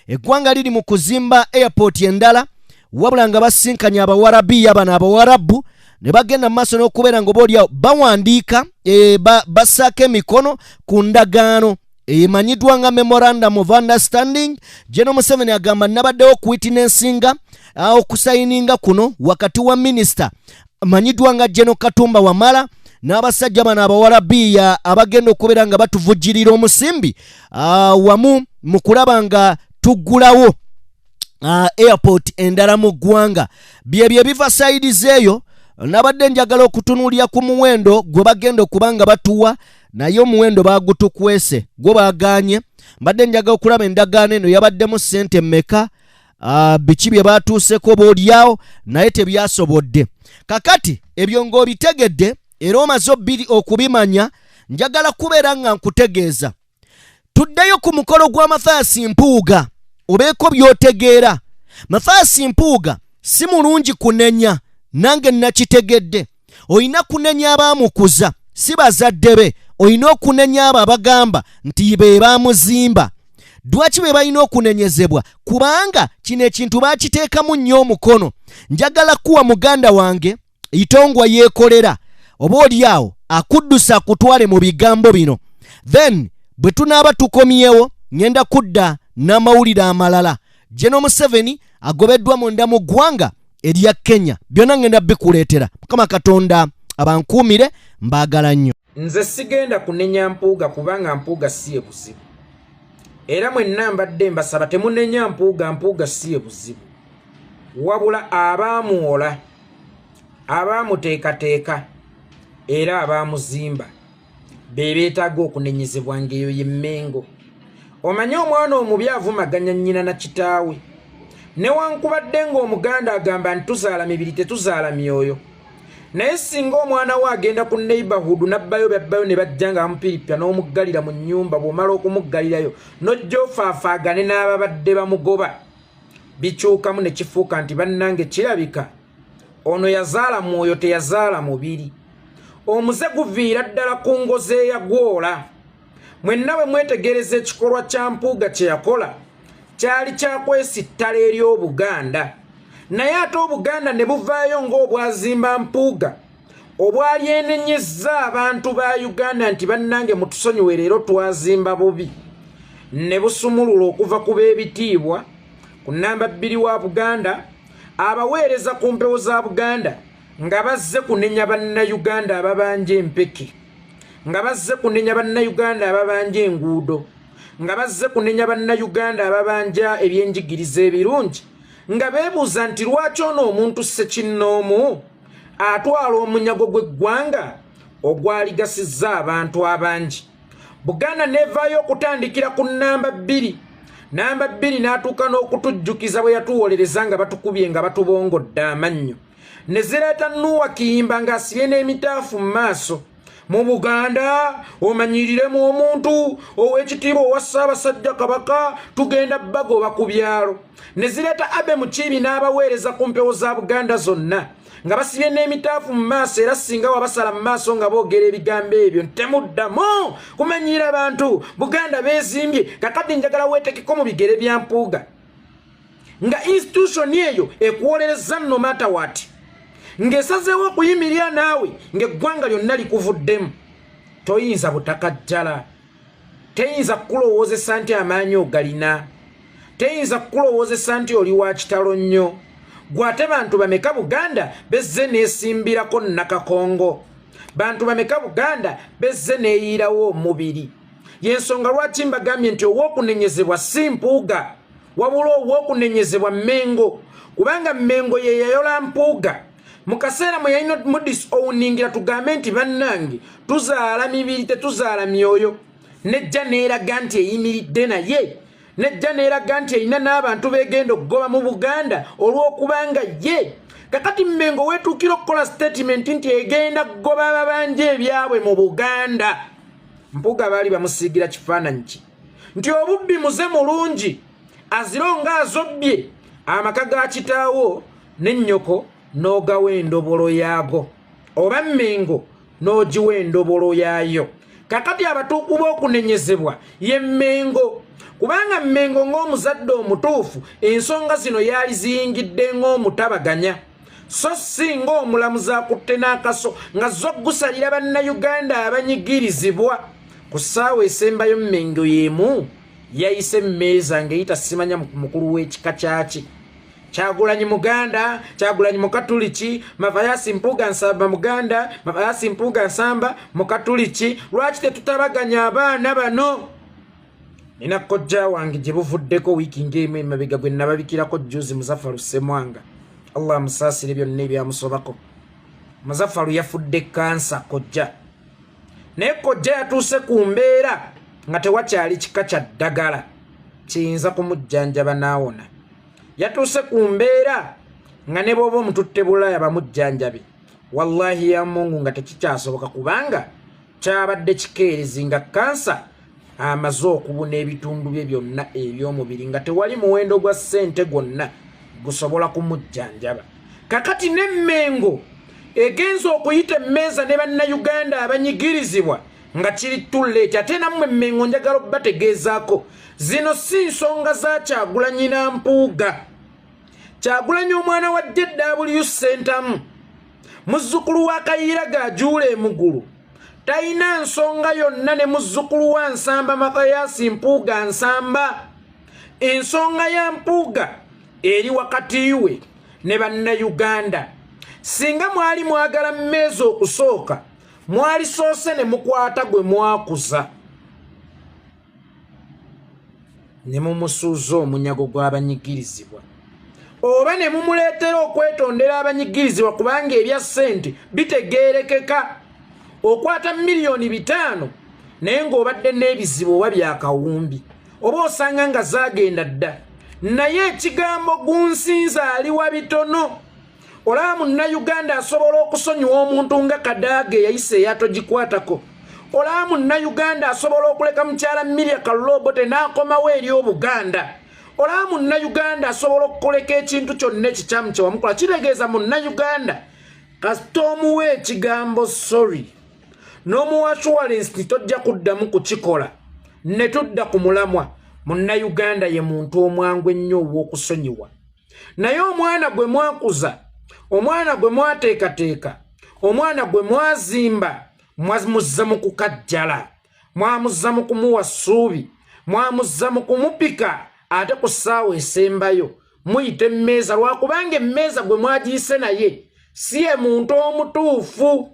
Eggwanga liri mu kuzimba airport endala, wabula nga basinkanye Abawarabiya bano Abawarabu ne bagenda mu maaso n'okubeera nga oba oliawo bawandiika, bassaako emikono ku ndagaano emanyiddwa nga memorandum of understanding. General Museveni agamba nabaddewo okuwitnessinga okusayininga kuno wakati wa minisita amanyiddwa nga General Katumba Wamala n'abasajja bano Abawarabiya abagenda okubeera nga batuvujjirira omusimbi, wamu mu kulaba nga tuggulawo Airport endala mu ggwanga. Byebyo ebiva side zeeyo. Nabadde njagala okutunuulira ku muwendo gwe bagenda okuba nga batuwa, naye omuwendo bagutukwese, gwo baganye. Mbadde njagala okulaba endagaano eno yabaddemu ssente mmeka, biki bye batuuseko oba oliawo, naye tebyasobodde. Kakati ebyo ng'obitegedde era omaze obbiri okubimanya, njagala kubeera nga nkutegeeza tuddeyo ku mukolo gwa Mathias Mpuuga obeeko by'otegeera. Mathias Mpuuga si mulungi kunenya, nange nakitegedde. Olina kunenya abaamukuza, si bazadde be. Olina okunenya abo abagamba nti be baamuzimba. Lwaki be balina okunenyezebwa? Kubanga kino ekintu baakiteekamu nnyo omukono. Njagala kuwa muganda wange Itongwa yeekolera, oba oli awo akuddusa akutwale mu bigambo bino, then bwe tunaaba tukomyewo ŋŋenda kudda n'amawulire amalala. General Museveni agobeddwa munda mu ggwanga erya Kenya. Byonna ŋŋenda bikuleetera. Mukama Katonda abankuumire, mbaagala nnyo. Nze sigenda kunenya Mpuuga kubanga Mpuuga si ye buzibu, era mwenna mbadde mbasaba temunenya Mpuuga. Mpuuga si ye buzibu, wabula abaamuwola, abaamuteekateeka era abaamuzimba be beetaaga okunenyezebwa, ng'eyo ye Mmengo. Omanye omwana omubi avumaganya nnyina na kitaawe, newankubadde ng'Omuganda agamba nti tuzaala mibiri, tetuzaala myoyo. Naye singa omwana we agenda ku neighborhood n'abbayo byabbayo ne bajja nga bamupiripya n'omuggalira mu nnyumba, bw'omala okumuggalirayo n'ojja ofaafaagane n'ababadde bamugoba, bikyukamu ne kifuuka nti bannange kirabika ono yazaala mwoyo, teyazaala mubiri. Omuze guviira ddala ku ngozi eyagwola. Mwenna bwe mwetegereza ekikolwa kya Mpuuga kye yakola, kyali kyakwesittala eri Obuganda, naye ate Obuganda ne buvaayo ng'obwazimba Mpuuga, obwalyenenyezza abantu ba Uganda nti bannange mutusonyiwe, leero twazimba bubi, ne busumulula okuva ku b'ebitiibwa ku namba 2 wa Buganda, abaweereza ku mpewo za Buganda, nga bazze kunenya Bannayuganda ababanja empeke, nga bazze kunenya Bannayuganda ababanja enguudo, nga bazze kunenya Bannayuganda ababanja ebyenjigiriza ebirungi, nga beebuuza nti lwaki ono omuntu ssekinnoomu atwala omunyago gw'eggwanga ogwaligasizza abantu abangi. Buganda nevaayo okutandikira ku namba 2, namba 2 n'atuuka n'okutujjukiza bwe yatuwolereza nga batukubye, nga batubongodde amannyo, ne zireeta Nuuwa Kiyimba ng'asibye n'emitaafu mu maaso. Mu Buganda omanyiriremu omuntu ow'ekitiibwa owa Ssaabasajja Kabaka, tugenda bagoba ku byalo. Ne zireeta Abe Mukiibi n'abaweereza ku mpewo za Buganda zonna nga basibye n'emitaafu mu maaso, era singa wabasala mu maaso nga boogera ebigambo ebyo, ntemuddamu kumanyiira bantu Buganda beezimbye. Kakati njagala weetekeko mu bigere bya Mpuuga, nga institution eyo ekuwolereza no matter what, ng'esazeewo okuyimirira naawe ng'eggwanga lyonna likuvuddemu. Toyinza butakajjala, teyinza kukulowoozesa nti amaanyi ogalina, teyinza kukulowoozesa nti oli wa kitalo nnyo. Gwate bantu bameka Buganda bezze neesimbirako Nakakongo? Bantu bameka Buganda bezze neeyiirawo omubiri? Yensonga lwaki mbagambye nti ow'okunenyezebwa si Mpuuga, wabula ow'okunenyezebwa Mmengo, kubanga Mmengo ye yayola Mpuuga mu kaseera mwe yalina mudisowningira. Tugambe nti bannange tuzaala mibiri, tetuzaala myoyo. Nejja neeraga nti eyimiridde, naye nejja neeraga nti erina n'abantu begenda okugoba mu Buganda olw'okubanga ye. Kakati Mmengo weetuukira okukola statement nti egenda kugoba ababanja ebyabwe mu Buganda, Mpuuga baali bamusiigira kifaananyi ki? Nti obubbi muze mulungi, aziro nga azobbye amaka ga kitaawo n'ennyoko n'ogawa endobolo yaago, oba Mmengo n'ogiwa endobolo yaayo. Kakati abatuuku b'okunenyezebwa ye Mmengo, kubanga Mmengo ng'omuzadde omutuufu ensonga zino yaali ziyingidde ng'omutabaganya, so si ng'omulamuzi akutte n'akaso nga zo gusalira Bannayuganda abanyigirizibwa. Ku ssaawa esembayo Mmengo y'emu yayise emmeeza ng'eyita simanya mukulu w'ekika kyaki, Kyagulanyi Muganda, Kyagulanyi Mukatuliki, Mathias Mpuuga Nsamba Muganda, Mathias Mpuuga Nsamba Mukatuliki. Lwaki tetutabaganya abaana bano? Nina kojja wange gye buvuddeko wiiki ng'emu emabega gwe nababikirako jjuzi, Muzafaru Ssemwanga, Allah amusaasire byonna ebyamusobako. Muzafaru yafudde kansa kojja, naye kojja yatuuse ku mbeera nga tewakyali kika kya ddagala kiyinza kumujjanjaba n'awona. Yatuuse ku mbeera nga ne bw'oba omututte Bulaaya bamujjanjabe, wallahi ya Mungu nga tekikyasoboka, kubanga kyabadde kikeerezi nga kansa amaze okubuna ebitundu bye byonna eby'omubiri, nga tewali muwendo gwa ssente gwonna gusobola kumujjanjaba. Kakati n'Emmengo egenza okuyita emmeeza ne Bannayuganda abanyigirizibwa nga kiri tulleeti. Ate nammwe Emmengo njagala okubategeezaako, zino si nsonga za Kyagulanyi na Mpuuga. Kyagulanyi omwana wa JW Ssentamu, muzzukulu wa Kayiira Gajuula Emugulu, talina nsonga yonna ne muzzukulu wa Nsamba Mathias Mpuuga Nsamba. Ensonga ya Mpuuga eri wakati we ne Bannayuganda. Singa mwali mwagala mmeeza okusooka, mwalisoose ne mukwata gwe mwakuza ne mumusuuza omunyago gw'abanyigirizibwa, oba ne mumuleetera okwetondera abanyigirizibwa, kubanga ebya ssente bitegeerekeka. Okwata 5 miliyoni naye ng'obadde n'ebizibu oba byakawumbi, oba osanga nga zaagenda dda. Naye ekigambo gunsinza aliwa bitono. Olaba Munnayuganda asobola okusonyiwa omuntu nga Kadaaga eyayise eyatogikwatako. Olaba Munnayuganda asobola okuleka mukyala Miria Kaluloobote n'akomawo eri Obuganda. Olaba Munnayuganda asobola okukoleka ekintu kyonna ekikyamu kye wamukola. Kitegeeza Munnayuganda kasita omuwa ekigambo sorry n'omuwa assurance nti tojja kuddamu kukikola, ne tudda ku mulamwa. Munnayuganda ye muntu omwangu ennyo ow'okusonyiwa. Naye omwana gwe mwakuza, omwana gwe mwateekateeka, omwana gwe mwazimba, mwamuzza mu kukajjala, mwamuzza mu kumuwa ssuubi, mwamuzza mu kumupika, ate ku ssaawa esembayo muyita emmeeza, lwakubanga emmeeza gwe mwagiyise naye si ye muntu omutuufu.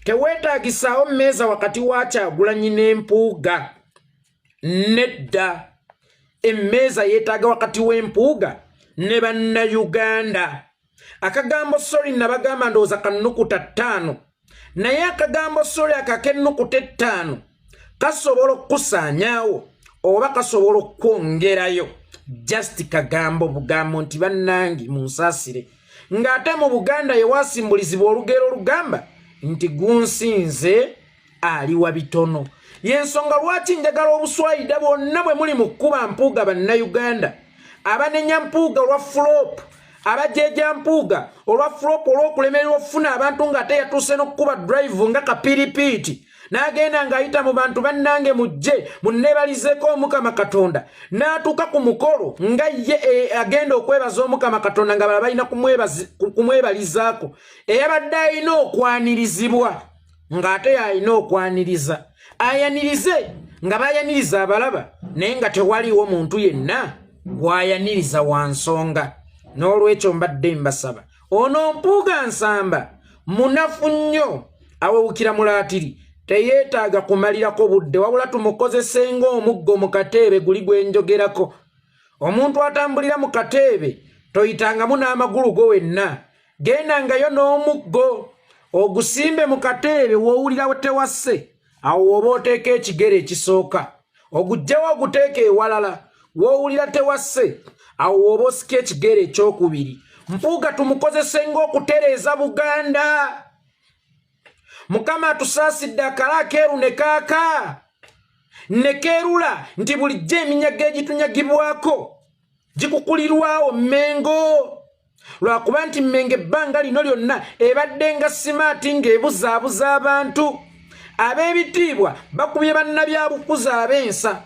Teweetaagisaawo mmeeza wakati wa Kyagulanyi n'Empuuga, nedda. Emmeeza yeetaaga wakati w'Empuuga ne Bannayuganda. Akagambo sorry nabagamba ndowooza kanukuta 5, naye akagambo sorry akak'ennukuta 5 kasobola okukusaanyaawo oba kasobola okukwongerayo. Just kagambo bugambo nti bannange munsaasire, ng'ate mu Buganda yewaasimbulizibwa olugero olugamba nti gunsinze aliwa bitono. Yensonga lwaki njagala obuswayida bwonna bwe muli mu kkuba Mpuuga. Bannayuganda abanenya Mpuuga olwa flop, abajeeja Mpuuga olwa flop, olw'okulemererwa okufuna abantu, ng'ate yatuuse n'okkuba drive nga kapiripiiti n'agenda ng'ayita mu bantu, bannange mujje munneebalizeeko Omukama Katonda, n'atuuka ku mukolo nga ye agenda okwebaza Omukama Katonda, nga bala balina kumwebalizaako. Eyabadde alina okwanirizibwa ng'ate yalina okwaniriza, ayanirize nga bayaniriza abalaba, naye nga tewaliwo muntu yenna gwayaniriza wa nsonga. N'olwekyo mbadde mbasaba, ono Mpuuga Nsamba munafu nnyo, awewukira mulaatiri, teyeetaaga kumalirako budde, wabula tumukozese ng'omuggo mu kateebe guli gwenjogerako. Omuntu atambulira mu kateebe toyitangamu n'amagulu go wenna, gendangayo n'omuggo ogusimbe mu kateebe. W'owulira tewasse, awo woba oteeka ekigere ekisooka, ogugjewo oguteeka ewalala. W'owulira tewasse, awo woba osika ekigere ekyokubiri. Mpuuga tumukozese ng'okutereeza Buganda. Mukama atusaasidde akala akeeru ne kaaka ne keerula nti bulijjo eminyago egitunyagibwako gikukulirwawo Mmengo, lwakuba nti Mmengo ebbanga lino lyonna ebadde nga smart, ng'ebuzaabuza abantu. Ab'ebitiibwa bakubye bannabyabufuzi ab'ensa,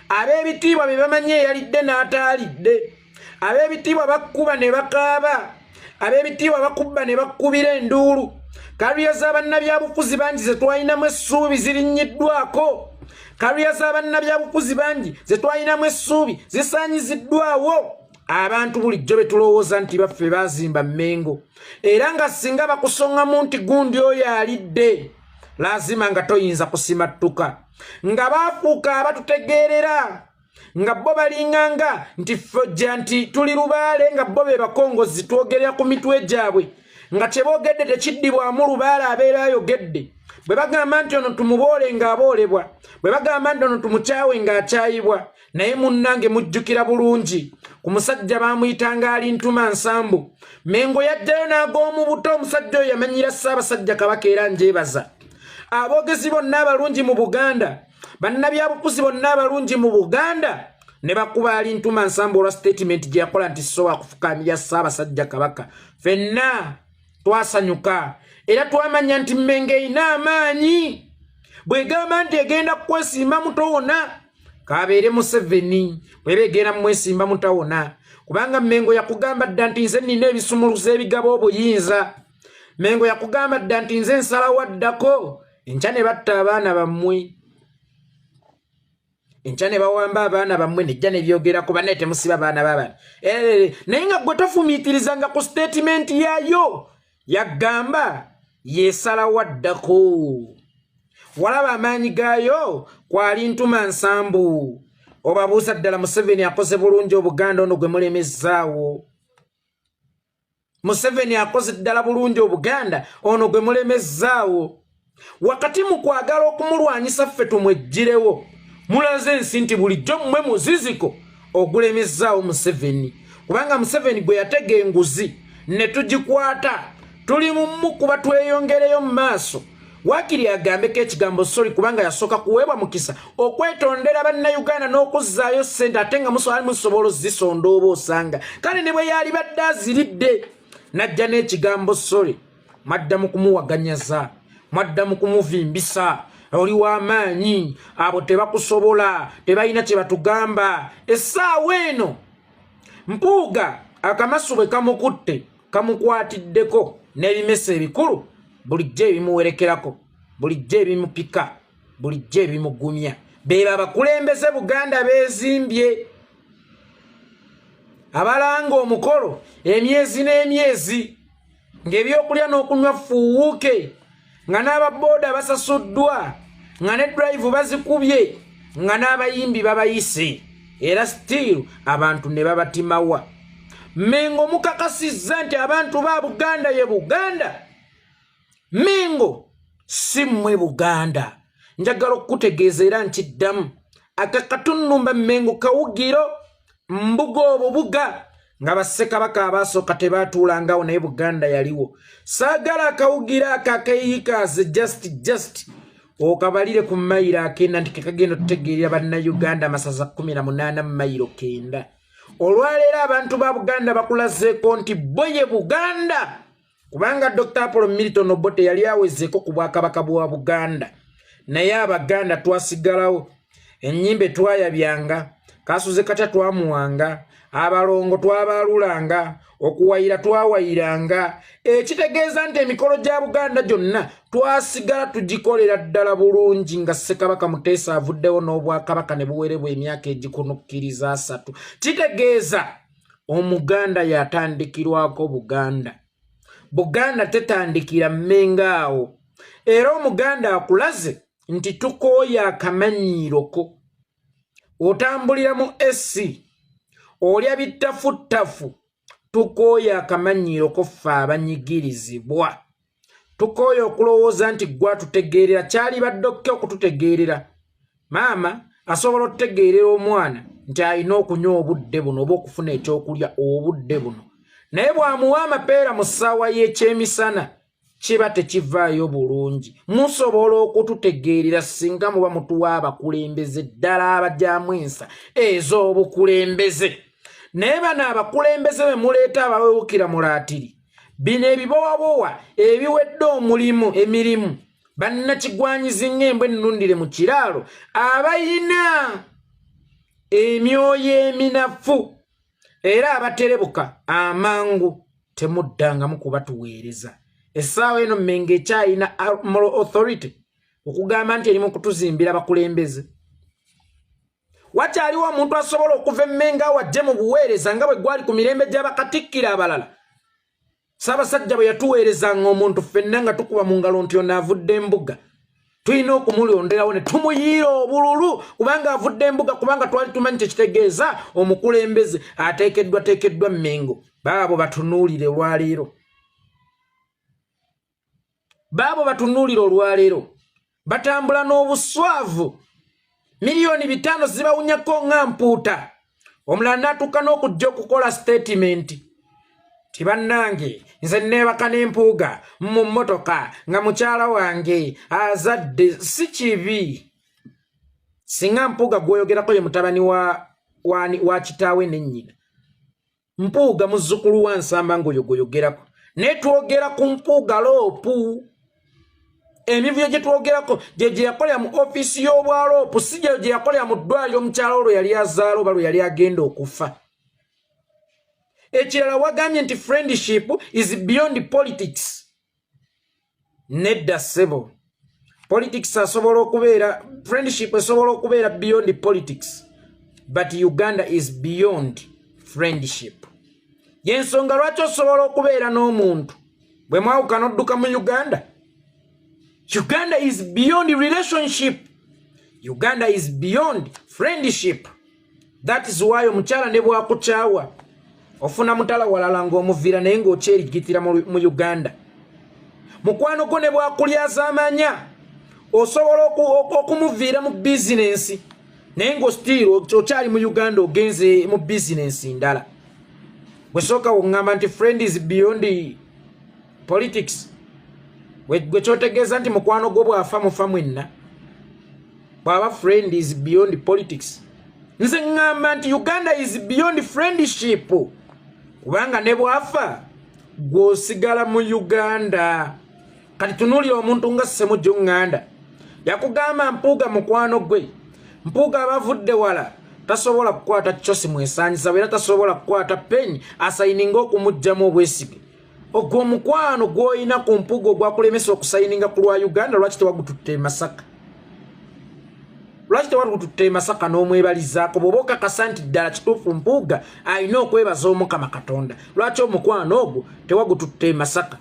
ab'ebitiibwa be bamanyi eyalidde n'ataalidde. Ab'ebitiibwa bakkuba ne bakaaba, ab'ebitiibwa bakubba ne bakkubira enduulu. Career z'abannabyabufuzi bangi ze twalinamu essuubi zirinnyiddwako. Career z'abannabyabufuzi bangi ze twalinamu essuubi zisaanyiziddwawo. Abantu bulijjo be tulowooza nti baffe bazimba Mmengo, era nga singa bakusongamu nti gundi oyo alidde, Lazima nga toyinza kusimattuka nga baafuuka abatutegeerera, nga bo balinganga nti ffojja nti tuli lubaale, nga bo be bakongozi, twogerera ku mitwe gyabwe, nga kyeboogedde tekiddibwamu. Lubaale abeera ayogedde. Bwe bagamba nti ono tumuboole, ng'aboolebwa. Bwe bagamba nti ono tumukyawe, ng'akyayibwa. Naye munnange, mujjukira bulungi ku musajja bamuyitanga ali Ntuma Nsambu. Mengo yajjayo n'ag'omu buto. Omusajja oyo yamanyira Ssaabasajja Kabaka, era njebaza aboogezi bonna abalungi mu Buganda, bannabyabufuzi bonna abalungi mu Buganda, ne bakuba ali Ntuma Nsambu olwa statement gye yakola nti so wakufukamira Ssaabasajja Kabaka. Ffenna twasanyuka era twamanya nti Mmengo erina amaanyi. Bwegamba nti egenda kwesimba mutowona, kabeere Museveni, bweba egenda mumwesimba mutawona, kubanga Mmengo yakugamba dda nti nze nina ebisumuluzo ebigaba obuyinza. Mengo yakugamba dda nti nze nsalawo addako. Enkya ne batta abaana bammwe, enkya ne bawamba abaana bammwe, nejja nebyogerako, bannaye temusiba baana baabana. Eh, naye nga gwe tofumiitirizanga ku statement yaayo, yagamba yesalawo addako. Walaba amaanyi gaayo kwali Ntuma Nsambu. Obabuuza ddala, Museveni akoze bulungi Obuganda ono gwe mulemezzaawo? Museveni akoze ddala bulungi Obuganda ono gwe mulemezzaawo? Wakati mu kwagala okumulwanyisa ffe tumweggirewo, mulaze ensi nti bulijjo mmwe muziziko ogulemezzaawo Museveni, kubanga Museveni gwe yatega enguzi ne tugikwata, tuli mu mukuba tweyongereyo mu maaso. Waakiri agambeko ekigambo sorry, kubanga yasooka kuweebwa mukisa okwetondera Bannayuganda n'okuzzaayo ssente, ate nga musobola musobola ozisonda oba osanga. Kale ne bwe yali badde aziridde n'ajja n'ekigambo sorry, mwadda mu kumuwaganyaza, mwadda mu kumuvimbisa. Oli w'amaanyi, abo tebakusobola, tebalina kye batugamba. Essaawa eno Mpuuga akamasu bwe kamukutte, kamukwatiddeko n'ebimesa ebikulu bulijjo ebimuwerekerako, bulijjo ebimupika, bulijjo ebimugumya. Beeba abakulembeze Buganda beezimbye, abalanga omukolo emyezi n'emyezi, ng'ebyokulya n'okunywa fuuwuuke, nga n'ababooda basasuddwa, nga ne drive bazikubye, nga n'abayimbi babayise, era still abantu ne babatimawa. Mengo mukakasizza nti abantu ba Buganda ye Buganda. Mengo si mmwe Buganda. Njagala okukutegeeza era nkiddamu, akakatunumba Mengo kawugiro mbuga obubuga nga bassekabaka abaasooka tebaatuulangawo, naye Buganda yaliwo. Saagala akawugira ako akeeyikaaze just okabalire ku mayiro akenda nti kekagenda otutegeerera Bannayuganda amasaza 18 mu mayiro 9. Olwaleero abantu ba Buganda bakulazeeko nti bo ye Buganda, kubanga Dr Apollo Milton Obote yali awezeeko ku bwakabaka bwa Buganda, naye Abaganda twasigalawo. Ennyimbe twayabyanga, kasuze katya twamuwanga, abalongo twabaalulanga, okuwayira twawayiranga, ekitegeeza nti emikolo gya Buganda gyonna twasigala tugikolera ddala bulungi nga Ssekabaka Muteesa avuddewo n'obwakabaka ne buwerebwa emyaka egikunukkiriza 30. Kitegeeza Omuganda yatandikirwako Buganda. Buganda tetandikira Mmenga awo. Era Omuganda akulaze nti tukooye akamanyiiroko. Otambulira mu AC, olya bittafuttafu. Tukooye akamanyiiroko ffe abanyigirizibwa. Tukooye okulowooza nti gwatutegeerera. Kyali baddokke okututegeerera. Maama asobola okutegeerera omwana nti alina okunywa obudde buno oba okufuna ekyokulya obudde buno, naye bw'amuwa amapeera mu ssaawa y'ekyemisana kiba tekivaayo bulungi. Musobola okututegeerera singa muba mutuwa abakulembeze ddala abajyamu ensa ez'obukulembeze. Naye bano abakulembeze be muleeta abawewukira mu laatiri, bino ebibowabowa ebiwedde omulimu, emirimu bannakigwanyizi ng'embwa ennundire mu kiraalo, abayina emyoyo eminafu era abaterebuka amangu, temuddangamu kubatuweereza. Essaawa eno Mmengo ekyayina moral authority okugamba nti eri mu kutuzimbira bakulembeze? Wakyaliwo omuntu asobola okuva Emmengo awajje mu buweereza nga bwe gwali ku mirembe gy'abakatikkiro abalala? Ssaabasajja bwe yatuweerezanga omuntu, ffenna nga tukuba mu ngalo nti ono avudde embuga. Tulina okumulonderawo ne tumuyiira obululu kubanga avudde embuga, kubanga twali tumanyi kyekitegeeza omukulembeze ateekeddwa teekeddwa Mmengo. Baabo batunuulire olwaleero, baabo batunuulire olwaleero, batambula n'obuswavu. 5 million zibawunyako nga mpuuta. Omulala n'atuuka n'okujja okukola statement ti, "Bannange, nze neebaka n'empuuga mu mmotoka nga mukyala wange azadde." Si kibi singa Mpuuga gwoyogerako ye mutabani wa kitaawe ne nnyina. Mpuuga muzzukulu wa Nsamba ng'oyo gweyogerako, naye twogera ku Mpuuga loopu. Emivuyo gye twogerako gye gye yakolera mu ofiisi y'obwaloopu, si gye gye yakolera mu ddwaliro omukyalo olwo yali azaala oba lwe yali agenda okufa. Ekirala, wagambye nti friendship is beyond politics. Nedda ssebo, politics asobola okubeera, friendship esobola okubeera beyond politics, but Uganda is beyond friendship. Yensonga lwaki osobola okubeera n'omuntu bwe mwawukana odduka mu Uganda. Uganda is beyond relationship, Uganda is beyond friendship. That is why omukyala ne bwakukyawa ofuna mutala walala ng'omuviira, naye ng'okyerigitira mu Uganda. Mukwano gwo ne bwakulyazaamanya osobola okumuviira mu bizinensi, naye ng'o still okyali mu Uganda, ogenze mu bizinensi ndala. Bwe sooka woŋŋamba nti friend is beyond politics, gwe kyotegeeza nti mukwano gwo bw'afa mufa mwenna, bw'aba friend is beyond politics. Nze ŋŋamba nti Uganda is beyond friendship, kubanga ne bw'afa gw'osigala mu Uganda. Kati tunuulira omuntu nga Ssemujju Ŋŋanda, yakugamba Mpuuga mukwano gwe. Mpuuga abavudde wala, tasobola kukwata kyosi mwesanyiza, era tasobola kukwata peni asayininga okumuggyamu obwesige. Ogwo omukwano gw'olina ku Mpuuga ogwakulemesa okusayininga ku lwa Uganda, lwaki tewagututte e Masaka? Lwaki tewagututte e Masaka n'omwebalizaako bw'oba okakasa nti ddala kituufu Mpuuga alina okwebaza Omukama Katonda? Lwaki omukwano ogwo tewagututte e Masaka?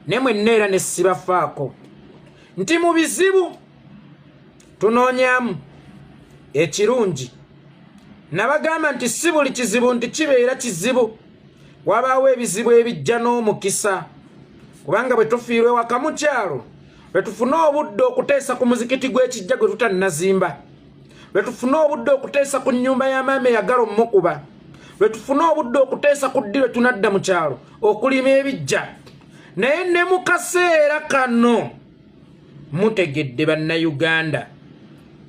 Ne mwenna era ne sibafaako nti mu bizibu tunoonyamu ekirungi. Nabagamba nti si buli kizibu nti kibeera kizibu, wabaawo ebizibu ebijja n'omukisa, kubanga bwe tufiirwa ewaka mu kyalo, lwe tufune obudde okuteesa ku muzikiti gw'ekijja gwe tutannazimba, lwe tufune obudde okuteesa ku nnyumba ya maama eyagala omukuba, lwe tufune obudde okuteesa ku ddi lwe tunadda mu kyalo okulima ebijja. Naye ne mu kaseera kano mutegedde, Bannayuganda,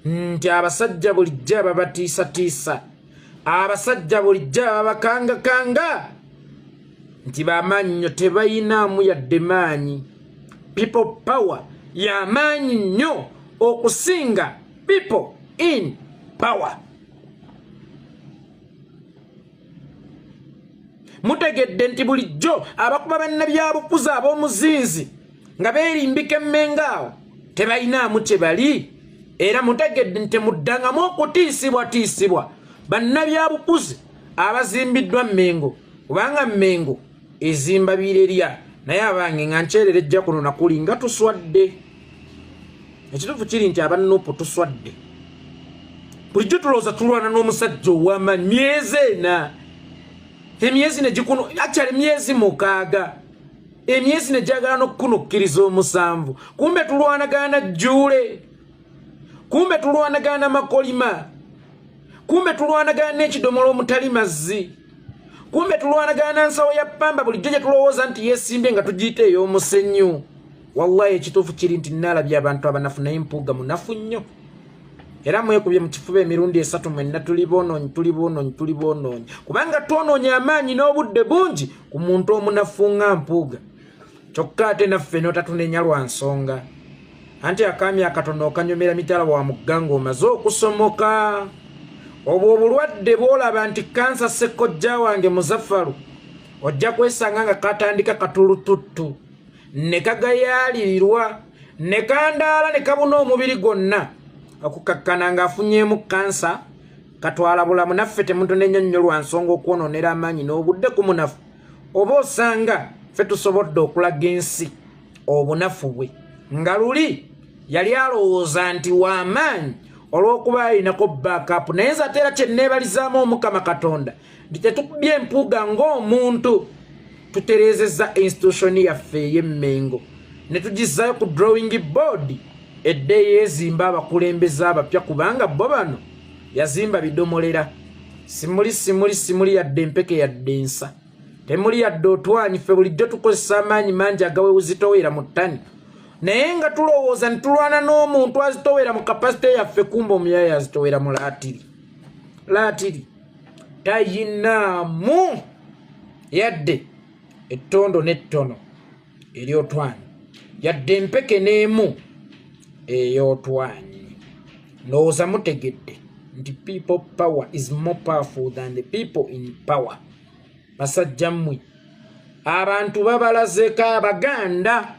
nti abasajja bulijjo ababatiisatiisa, abasajja bulijjo ababakangakanga nti bamaanyi nnyo, tebayinaamu yadde maanyi. People power yamaanyi nnyo okusinga people in power. Mutegedde nti bulijjo abakuba bannabyabufuzi ab'omuzinzi nga beerimbika emmenga awo tebayinaamu kye bali. Era mutegedde nti temuddangamu okutiisibwatiisibwa bannabyabufuzi abazimbiddwa Mmengo, kubanga Mmengo ezimba birerya. Naye abange, nga nkyerera ejja kuno nakuli nga tuswadde. Ekituufu kiri nti abanupu tuswadde. Bulijjo tulowooza tulwana n'omusajja ow'amaanyi, myezi 4, emyezi negikuno, akyali myezi 6, emyezi negyagala n'okukunukkiriza omusanvu. Kumbe tulwanagana jjuule, kumbe tulwanagana makolima, kumbe tulwanagana n'ekidomola omutali mazzi, kumbe tulwanagana nsawo ya pamba bulijjo gye tulowooza nti yeesimbye nga tugiyita ey'omusenyu. Wallahi, ekituufu kiri nti naalabye abantu abanafu, naye Mpuuga munafu nnyo. Era mwekubye mu kifuba emirundi esatu mwenna, tuli boonoonyi, tuli boonoonyi, tuli boonoonyi, kubanga twonoonya amaanyi n'obudde bungi ku muntu omunafu nga Mpuuga. Kyokka ate naffe n'otatunenya lwa nsonga anti akaami akatono okanyomera mitala wa mugga ng'omaze okusomoka. Obwo obulwadde bw'olaba nti kansa, ssekojja wange Muzafalu, ojja kwesanga nga katandika katulututtu ne kagayaalirirwa ne kandaala ne kabuna omubiri gwonna, okukakkana ng'afunyeemu kansa katwala bulamu. Naffe temutunenya nnyo lwa nsonga okwonoonera amaanyi n'obudde ku munafu, oba osanga ffe tusobodde okulaga ensi obunafu bwe nga luli. Yali alowooza nti w'amaanyi olw'okuba alinako backup, naye nze ate era kye neebalizaamu Omukama Katonda nti tetukubye Empuuga ng'omuntu, tutereezezza institution yaffe ey'Emmengo ne tugizzayo ku drawing board edde yeezimba abakulembeze abapya, kubanga bo bano yazimba bidomolera. Simuli simuli simuli yadde empeke yadde ensa, temuli yadde otwanyi. Ffe bulijjo tukozesa amaanyi mangi agawewuzitowera mu ttani, naye nga tulowooza nti tulwana n'omuntu azitowera mu capacity yaffe, kumba omuyaya azitowera mu laatiri. Laatiri tayinaamu yadde ettondo n'ettono eryotwanyi, yadde empeke n'emu ey'otwanyi. Ndowooza mutegedde nti people power is more powerful than the people in power. Basajja mmwe, abantu babalazeeko, Abaganda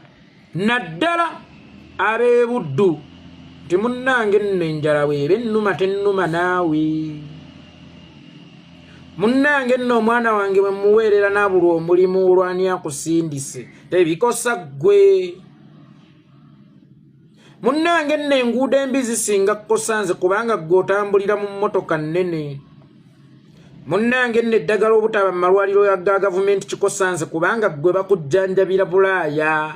naddala ab'Ebuddu, nti munnange nno enjala bweba ennuma tennuma naawe. Munnange nno omwana wange bwe muweerera n'abulwa omulimu olwani akusindise, tebikosa ggwe. Munnange nno enguudo embi zisinga kukosa nze, kubanga ggwe otambulira mu mmotoka nnene. Munnange nno eddagala obutaba mu malwaliro ga gavumenti kikosa nze, kubanga ggwe bakujjanjabira Bulaaya.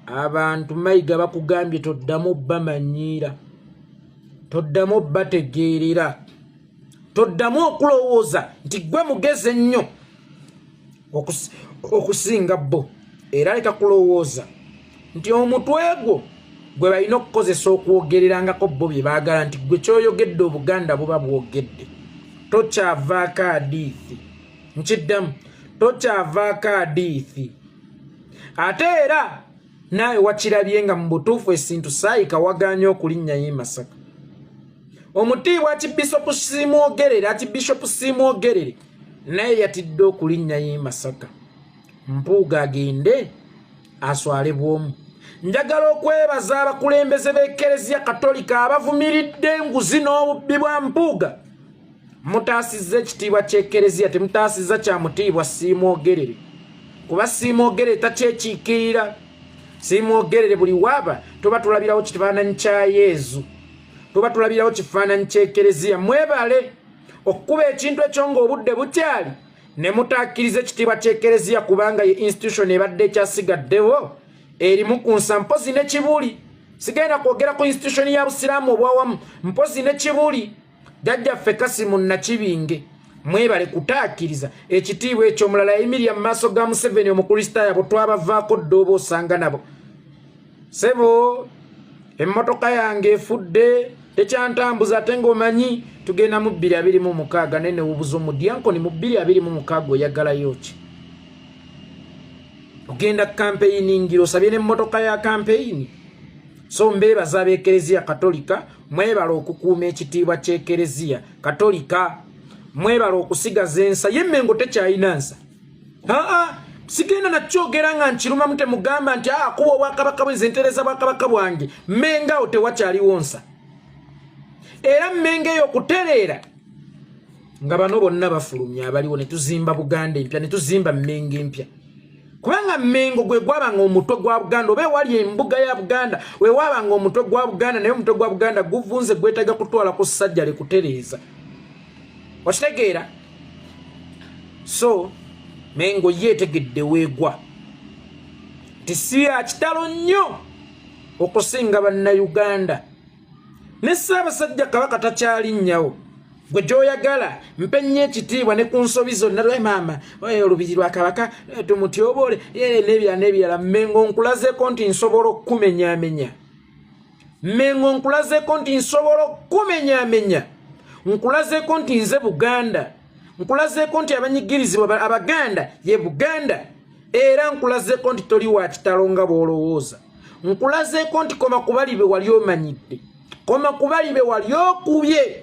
Abantu Mayiga bakugambye toddamu bamanyiira, toddamu bategeerera, toddamu okulowooza nti ggwe mugezi ennyo okusinga bo, era leka kulowooza nti omutwe gwo gwe balina okukozesa okwogererangako bo bye baagala, nti gwe kyoyogedde Obuganda buba bwogedde. Tokyavaako adiithi, nkiddamu, tokyavaako adiithi. Ate era naawe wakirabye nga mu butuufu esintu saayika wagaanye okulinnyayo e Masaka. Omutiibwa Archbishop Simwogerere, Archbishop Simwogerere naye yatidde okulinnyayo e Masaka, Mpuuga agende aswale bwomu. Njagala okwebaza abakulembeze b'Ekereziya Katolika abavumiridde enguzi n'obubbi bwa Mpuuga. Mutaasizza ekitiibwa ky'Ekereziya, temutaasizza kya mutiibwa Siimwogerere, kuba Siimwogerere takyekiikirira. Siimwogerere buli waaba tuba tulabirawo kifaananyi kya Yezu, tuba tulabirawo kifaananyi ky'Ekereziya. Mwebale okukuba ekintu ekyo ng'obudde bukyali ne mutakkiriza ekitiibwa ky'Ekereziya, kubanga ye institution ebadde ekyasigaddewo erimu ku nsa, mpozi ne kibuli. Sigenda kwogera ku institution ya Busiraamu obwawamu, mpozi ne kibuli. Jjajjaffe Kasimu Nakibinge, mwebale kutaakiriza ekitiibwa ekyo. Omulala yayimirira mu maaso ga Museveni, Omukristaayo, abo twabavaako dda, oba osanga nabo. Sebo, emmotoka yange efudde, tekyantambuza, ate ng'omanyi tugenda mu 2026, naye newubuza omudyankoni mu 2026 oyagalayo ki? Ogenda kampeyini, osabye n'emmotoka ya kampeyini. So mbeebaza ab'Ekereziya Katolika, mwebala okukuuma ekitiibwa ky'Ekereziya Katolika, mwebala okusigaza ensa yemmengo tekyalina nsa. Aa, sigenda nakyogera nga nkirumamu, temugamba nti akuba obwakabaka bwe, nze ntereza bwakabaka bwange. Mmengo awo tewakyaliwo nsa, era Mmengo eyo okutereera nga bano bonna bafulumya abaliwo, ne tuzimba Buganda empya, ne tuzimba Mmengo empya, kubanga Mmengo gwe gwabanga omutwe gwa Buganda, oba ewali embuga ya Buganda wewabanga omutwe gwa Buganda. Naye omutwe gwa Buganda guvunze, gwetaaga kutwala ku ssajja lekutereeza, okitegeera? So Mengo ye etegedde weegwa nti si ya kitalo nnyo okusinga Bannayuganda, ne Ssaabasajja Kabaka takyalinnyawo. Gwe gyoyagala mpe nnyo ekitiibwa ne ku nsobi zonna, lwe maama olubiri lwa Kabaka tumutyoboole n'ebirala n'ebirala. Mmengo nkulazeeko nti nsobola okukumenyaamenya. Mmengo nkulazeeko nti nsobola okukumenyaamenya. Nkulazeeko nti nze Buganda, nkulazeeko nti abanyigirizibwa Abaganda ye Buganda, era nkulazeeko nti toli wa kitalo nga bw'olowooza. Nkulazeeko nti koma kubali be wali omanyidde, koma kubali be wali okubye,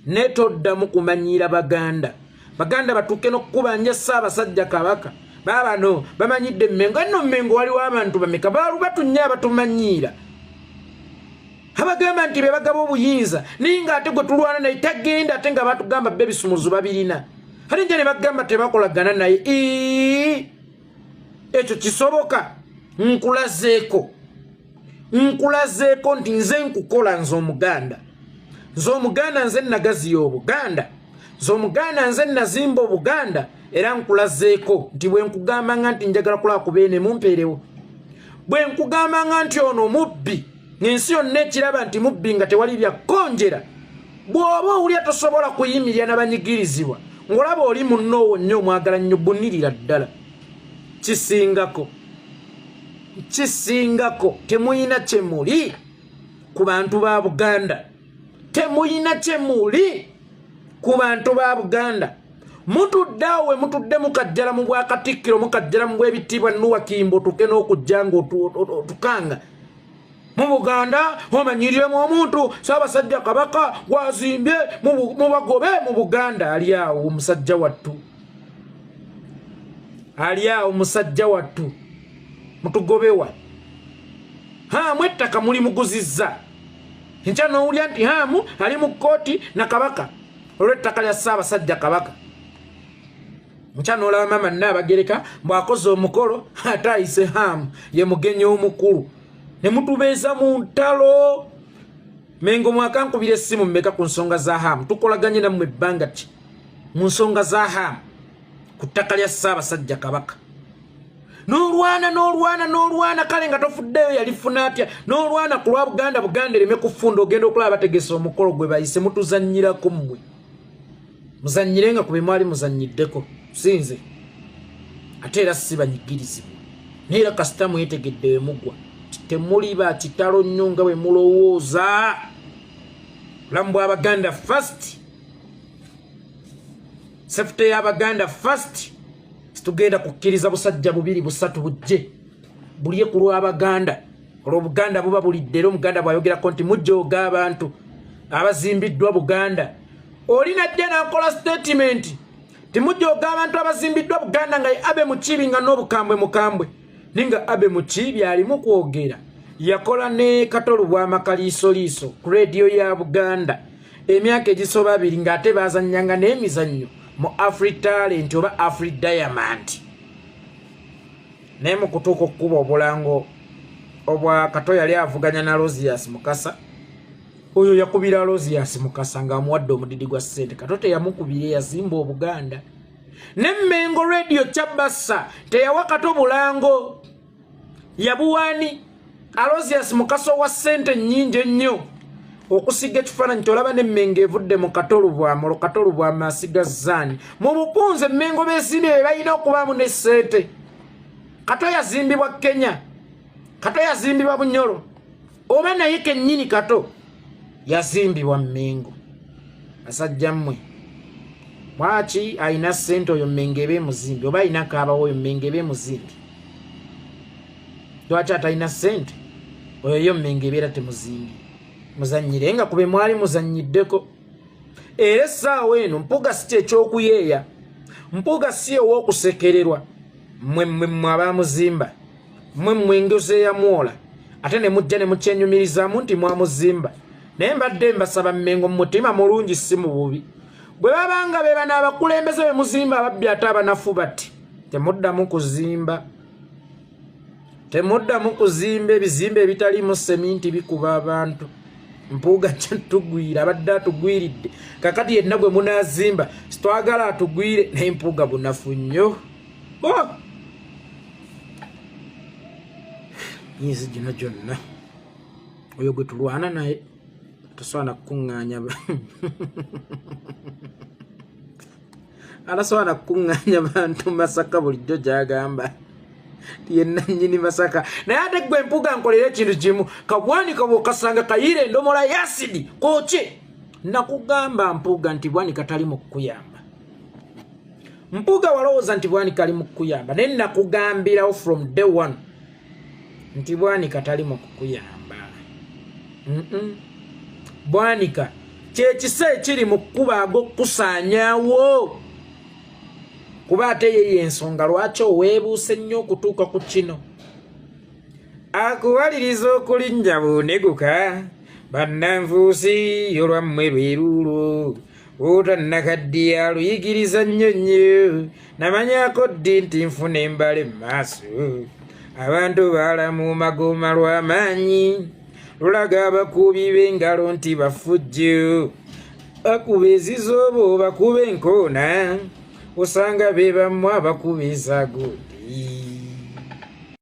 ne toddamu kumanyiira Baganda. Baganda batuuke n'okukubanja Ssaabasajja Kabaka. Baabano bamanyidde Mmengo. Nno Mmengo waliwo abantu bameka baalu batunnye abatumanyiira, abagamba nti be bagaba obuyinza, naye ng'ate gwe tulwana naye tagenda, ate nga batugamba be ebisumuzo babirina, ate nja ne bagamba tebakolagana naye. Ekyo kisoboka? Nkulazeeko. Nkulazeeko nti nze nkukola, nze Omuganda, nze Omuganda, nze nagaziya Obuganda, nze Omuganda, nze nazimba Obuganda. Era nkulazeeko nti bwe nkugambanga nti njagala kulaba ku Beene, mumpeerewo. Bwe nkugambanga nti ono mubbi, ng'ensi yonna ekiraba nti mubbi, nga tewali byakkonjera. Bw'oba owulya tosobola kuyimirira nabanyigirizibwa, ng'olaba oli munnoowo nnyo, omwagala nnyo, bunirira ddala, kisingako, kisingako. Temuyina kyemuli ku bantu ba Buganda, temuyina kyemuli ku bantu ba Buganda. Mutudde awo we mutudde, mukajjala mu bwakatikkiro, mukajjala mu bwebitiibwa. Nuwakimba otuke n'okujja nga otukanga mu Buganda, omanyiriremu omuntu Ssaabasajja Kabaka gwazimbye, mubagobe mu Buganda. Ali awo omusajja wattu, ali awo musajja wattu, mutugobewa. Hamu ettaka muli muguzizza. Enkya nowulya nti Hamu ali mu kkooti na Kabaka olw'ettaka lya Ssaabasajja Kabaka. Nkya nolaba maama Nnaabagereka bw'akoze omukolo, ate ayise Hamu ye mugenyi omukulu, ne mutubeeza mu ntalo. Mengo, mwakankubira essimu mmeka ku nsonga za Hamu? Tukolaganye nammwe ebbanga ki mu nsonga za Hamu ku ttaka lya Ssaabasajja Kabaka? N'olwana, n'olwana, n'olwana, kale nga tofuddeyo yalifuna atya. N'olwana ku lwa Buganda, Buganda ereme kufunda. Ogenda okulaba bategesa omukolo gwe bayise. Mutuzannyirako mmwe, muzannyire nga ku bye mwali muzannyiddeko. Sinze ate era si banyigirizibwa, naye era kasita mwetegedde we mugwa, temuli ba kitalo nnyo nga bwe mulowooza. Bulamu bw'Abaganda first, safety y'Abaganda first. Situgenda kukkiriza busajja bubiri busatu bujje bulye ku lw'Abaganda. Olwo Obuganda buba bulidde. Era Omuganda bw'ayogerako nti mujjooga abantu abazimbiddwa Buganda, oli najja n'akola statement timujjooga abantu abazimbiddwa Buganda, nga ye Abe Mukiibi, nga n'obukambwe mukambwe, naye nga Abe Mukiibi alimu kwogera. Yakola ne Katolu Bwamakaliisoliiso ku rediyo ya Buganda emyaka egisoba 20, ng'ate bazannyanga n'emizannyo mu Afri Talent oba Afri Diamond. Naye mu kutuuka okukuba obulango obwa Kato, yali avuganya na Rosius Mukasa. Oyo yakubira Rosius Mukasa ng'amuwadde omudidi gwa ssente. Kato teyamukubira, eyazimba Obuganda. Ne Mengo Radio kyabassa teyawa Kato bulango, yabuwaani Alosius Mukasa owa ssente nnyingi ennyo okusiga ekifaananyi. Kyolaba nemmengo evudde mu Kato Lubwama, olwo Kato Lubwama asigazzaani mu bukunze. Emmengo beesimbye be balina okubaamu ne ssente. Kato yazimbibwa Kenya, Kato yazimbibwa Bunyolo, oba naye kennyini Kato yazimbibwa Mmengo. Basajja mmwe, lwaki alina ssente oyo Mmengo eba emuzimbi, oba alina kaabawo oyo Mmengo eba emuzimbi? Lwaki atalina ssente oyo yo Mmengo ebeera temuzimbi? Muzannyire nga kube mwali muzannyiddeko. Era essaawa eno Mpuga si kyekyokuyeeya, Mpuga si ow'okusekererwa. Mmwe mmwe mmwe abamuzimba, mmwe mmwe engozi eyamwola, ate ne mujja ne mukyenyumirizaamu nti mwamuzimba. Naye mbadde mbasaba Mmengo mu mutima mulungi, si mu bubi, bwe babanga be bano abakulembeze be muzimba ababbi ate abanafu bati, temuddamu kuzimba, temuddamu kuzimba ebizimbe ebitaliimu seminti, bikuba abantu. Mpuuga kyatugwira, abadde atugwiridde. Kakati yenna gwe munaazimba sitwagala atugwire, naye Mpuuga bunafu nnyo. Oh! Myezi gino gyonna oyo gwe tulwana naye tosobola kukuŋŋaanya, alasobola kukuŋŋaanya bantu Masaka. Bulijjo gyagamba yenna nnyini Masaka, naye ate gwe Mpuga nkolera ekintu kimu. Kabwanika bwokasanga kayiira endomola yasidi koki. Nakugamba Mpuga nti Bwanika tali mu kukuyamba. Mpuga, walowooza nti Bwanika ali mu kukuyamba, naye nakugambirawo from day one nti Bwanika tali mu kukuyamba. Bwanika kyekisa ekiri mu kkuba ag'okukusaanyaawo, kuba ate ye yensonga lwaki oweebuuse nnyo okutuuka ku kino. Akuwaliriza okulinnya buneguka bannanfuusi, olwammwe lwe luulwo otannakaddiya luyigiriza nnyo nnyo. Namanyako ddi nti nfuna embala mu maaso? Abantu balamu magoma lw'amaanyi lulaga abakubi b'engalo nti bafujju bakuba ezizoobo bakuba enkoona osanga be bamu abakuba ezagundi.